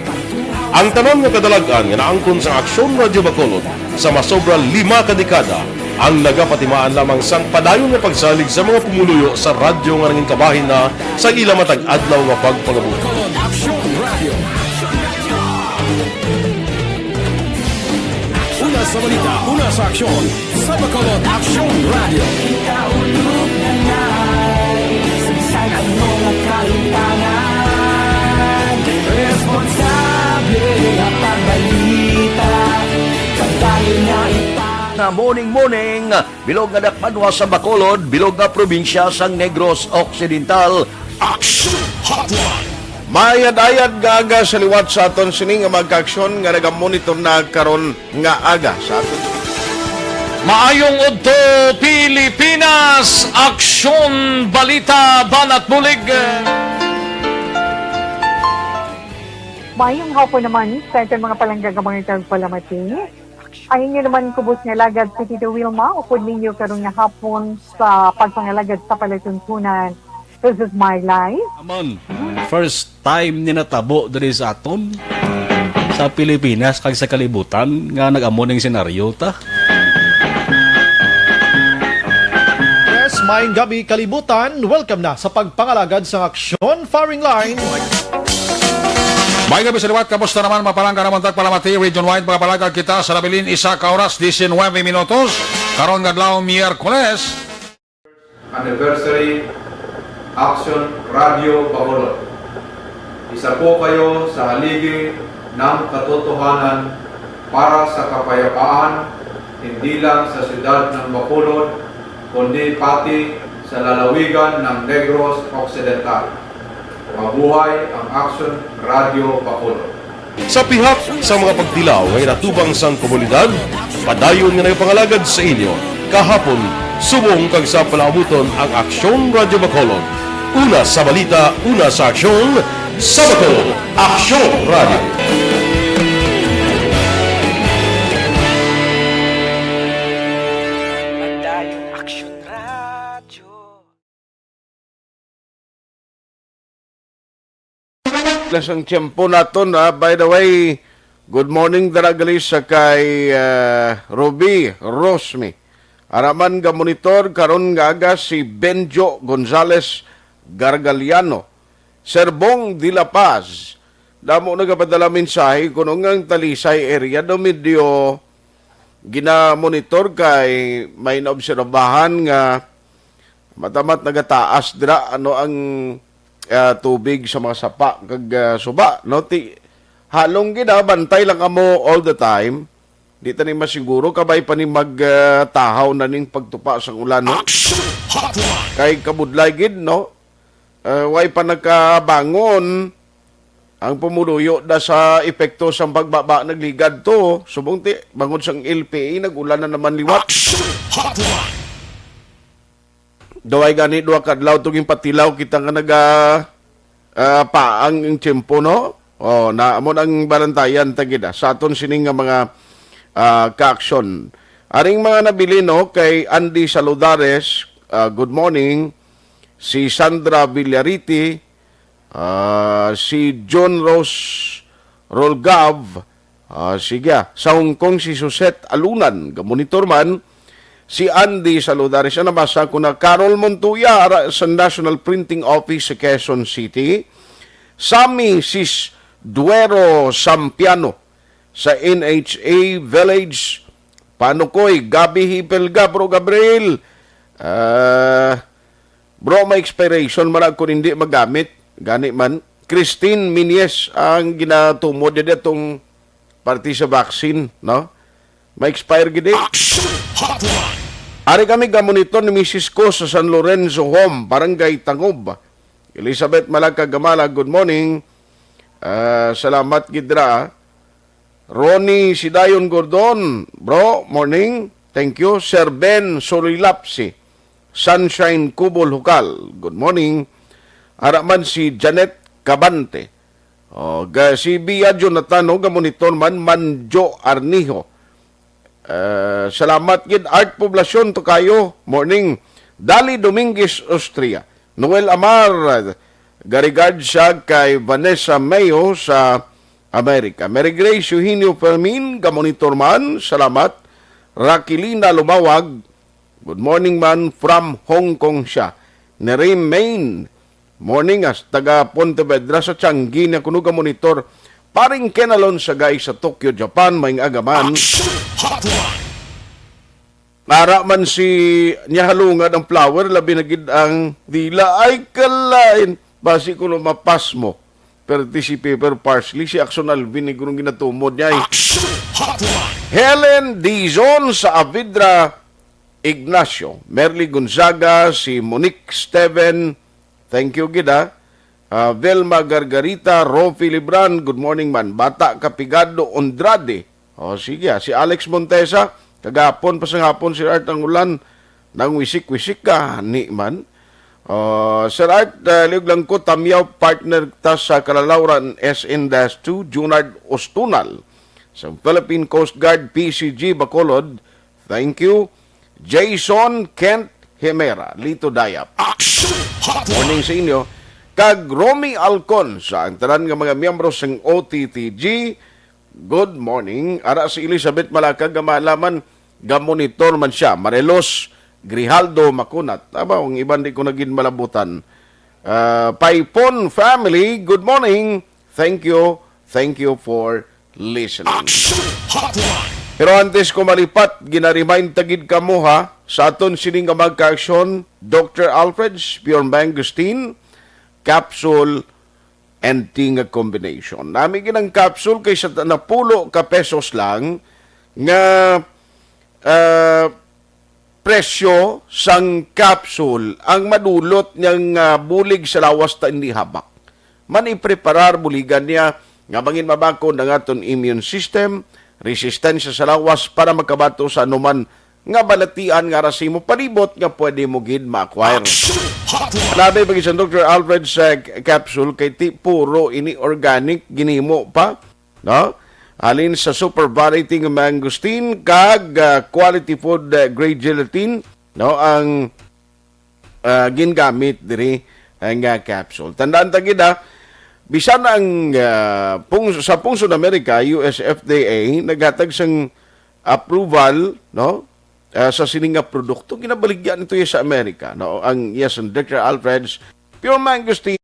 Ang tanan nga kadalag-an nga naangkon sa Aksyon Radio Bacolod sa masobra lima ka dekada ang nagapatimaan lamang sang padayon nga pagsalig sa mga pumuluyo sa radyo nga nangin kabahin na sa ila matag adlaw nga pagpangabuhi. Bacolod Aksyon Radio. Una sa balita, una sa aksyon, sa Bacolod Aksyon Radio. Kita ulog na nai, sa bisan ano nga kahitangan, responsable nga pagbalita, padayon nga ipang- Nga morning, morning, bilog nga dakpanwa sa Bacolod, bilog nga probinsya sang Negros Occidental. Action Hotline. Mayad-ayad nga aga sa liwat sa aton sini nga mga kaaksyon nga nagamonitor na karon nga aga sa aton. Maayong udto, Pilipinas! Aksyon, balita, banat bulig. Mayong hapon naman sa aton mga palangga nga mga tagpalamati. Ang inyo naman kubos nga alagad si Tito Wilma, upod ninyo karon nga hapon sa pagpangalagad sa palatuntunan. This is my life. Amon, first time ni natabo diri sa aton, sa Pilipinas kag sa kalibutan, nga nag-amo ning senaryo ta. Yes, maayong gabi, kalibutan. Welcome na sa pagpangalagad sa Aksyon Firing Line. May gabi sa liwat, kamusta naman, mga palangga naman, tagpalamati, region-wide, mga palangga kita sa nabilin, isa ka oras, diecinuebe minutos, karon nga adlaw, Miyerkules. Anniversary, Action Radio Bacolod. Isa po kayo sa haligi ng katotohanan para sa kapayapaan, hindi lang sa siyudad ng Bacolod, kundi pati sa lalawigan ng Negros Occidental. Mabuhay ang Action Radio Bacolod. Sa pihak sa mga pagtilaw nga ginatubang sang komunidad, padayon nga nagapangalagad sa inyo kahapon, subong kag sa palaabuton ang Aksyon Radio Bacolod. Una sa balita, una sa aksyon, sa Bacolod, Aksyon Radio. Padayon Aksyon Radio. Lang sang tiyempo naton, ah. By the way, good morning dira gali sa kay, ah, Ruby Rosmi. Ara man ga-monitor karon nga aga si Benjo Gonzales Gargaliano, Sir Bong de la Paz. Damo nagapadala mensahe kuno nga ang Talisay area daw medyo gina-monitor kay may naobserbahan nga matamat nagataas dira, ano, ang, ah, tubig sa mga sapa kag, ah, suba, no? Ti, halong gid, ah, bantay lang kamo all the time. Di ta ni masiguro kabay pa ni mag, ah, tahaw na ning pagtupa sang ulan, no? Action Hotline. Kay kabudlay gid, no? Ah, way pa nakabangon ang pumuluyo da sa epekto sang pagbaba nagligad to. Subong ti, bangod sang L P A, nag-ulan na naman liwat. Action Hotline. Daway gani duha ka adlaw to ginpatilaw kita nga naga, ah, paang ang tiyempo, no? Oh, na amo ang balantayan ta gid, ah, sa aton sini nga mga, ah, kaaksyon. Aring mga nabilin, no, kay Andy Saludares, ah, good morning. Si Sandra Villariti, ah, si John Rose Rolgav, ah, sige, ah. Sa Hong Kong, si Suset Alunan, gamonitor man. Si Andy Saludares, ang nabasa ko na, Carol Montoya, ara sa National Printing Office sa Quezon City. Sammy Sis Duero Sampiano sa N H A Village, Panukoy, Gabi Hipel, Gabro Gabriel. Ah, Bro, may expiration man ako hindi magamit. Gani man, Christine Minyes ang ginatumod dito atong parte sa vaccine, no? May expire gid eh. Action Hotline. Ari kami gamonitor ni misis ko sa San Lorenzo Home, Barangay Tangob. Elizabeth Malagca Gamala, good morning. Ah, salamat gid ra. Ronnie Sidayon Gordon, bro, morning. Thank you. Sir Ben Solilapsi. Sunshine Cubol Hukal, good morning. Ara man si Janet Cabante. O, ga-, si Bia Jonathan, o, ga-monitor man, Manjo Arnijo. Eh, salamat gid, Art Poblacion, to kayo. Morning. Dali Dominguez, Austria. Noel Amar, ga-regard siya kay Vanessa Mayo sa Amerika. Mary Grace Eugenio Fermin, ga-monitor man. Salamat. Raquelina Lumawag, good morning man from Hong Kong siya. Nerim Main, morning, as taga Pontevedra sa Changi na kuno ga-monitor. Paring Ken Alonsagay sa Tokyo, Japan, may agaman. Action Hotline! Ara man si niya halungad ang flower, labi na gid ang dila. Ay, kalain. Basi ko lumapas mo. Pero tissue paper, parsley, si Axon Alvin, ni gurong ginatumod niya, eh. Action Hotline! Helen Dizon sa Avidra, Ignacio. Merly Gonzaga, si Monique Steven. Thank you, gid, ha. Ah, Velma Gargarita, Rofi Libran, good morning man. Bata Kapigado Andrade. O, sige, ah. Si Alex Montesa, kagapon pa sa hapon, Sir Art, ang ulan, nang wisik-wisik ka, ni man. O, Sir Art, ah, liog lang ko, Tamyaw, partner ta sa Kalalauran, S N dash two, Junard Ostunal. Sa Philippine Coast Guard, P C G, Bacolod, thank you. Jason Kent Himera, Lito Dayap. Action Hotline! Morning sa inyo. Kag Romy Alcon, sa ang tanan nga mga miyembro sang O T T G, good morning. Ara si Elizabeth Malacag, nga malaman, ga-monitor man siya. Marelos Grijaldo Makunat. Aba, ang iban di ko na gid malabutan. Ah, Paipon family, good morning. Thank you. Thank you for listening. Action Hotline! Pero antes ko malipat, ginaremind ta gid kamo, ha, sa aton sini nga magka-aksyon, Doctor Alfred's Pure Mangosteen Capsule and Tea nga combination. Nami gid ang capsule kay sa napulo ka pesos lang nga, ah, presyo sang capsule ang madulot niyang, ah, bulig sa lawas ta hindi habak. Man ipreparar buligan niya nga bangin mabakod ang aton immune system, resistensya sa lawas para makabato sa anuman nga balatian nga ara sa imo palibot nga pwede mo gid ma-acquire. Action Hotline! Labi pa gid sa Doctor Alfred's, ah, capsule kay ti puro ini organic ginhimo pa, no? Halin sa super variety nga mangosteen kag, ah, quality food, ah, grade gelatin, no? Ang, ah, gingamit diri ang, ah, capsule. Tandaan ta gid, ah, bisan ang, ah, pung-, sa Pungsod Amerika, U S F D A, naghatag sang approval, no? Ah, sa sini nga produkto, ginabaligya nito sa Amerika, no? Ang, yes, ang Doctor Alfred's Pure Mangosteen.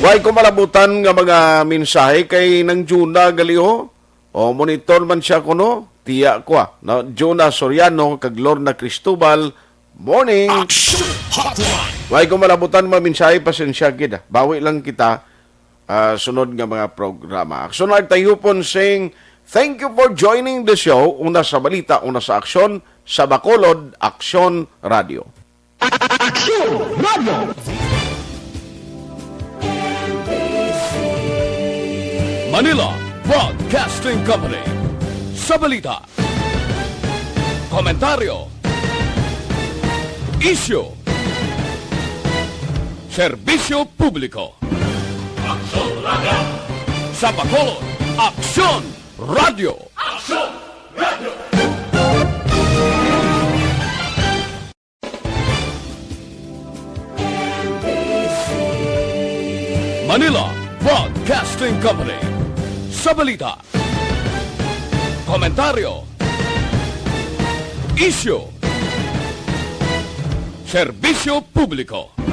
Way ko malabutan nga mga mensahe kay nang Juna gali, oh. O, monitor man siya kuno. Tiya ko, ah. No? Juna Soriano kag Lorna Cristobal. Morning. Action Hotline. Way ko malabutan mga mensahe, pasensya gid, ah. Bawi lang kita, ah, sunod nga mga programa. Aksyon Art Tayupon sing, thank you for joining the show. Una sa balita, una sa aksyon, sa Bacolod, Aksyon Radio. Aksyon Radio. Manila Broadcasting Company. Sa balita, komentaryo, isyu, serbisyo publiko. Aksyon Radio. Sa Bacolod, Aksyon Radio. Aksyon Radio. Manila Broadcasting Company. Sa balita, komentaryo, isyu, serbisyo publiko.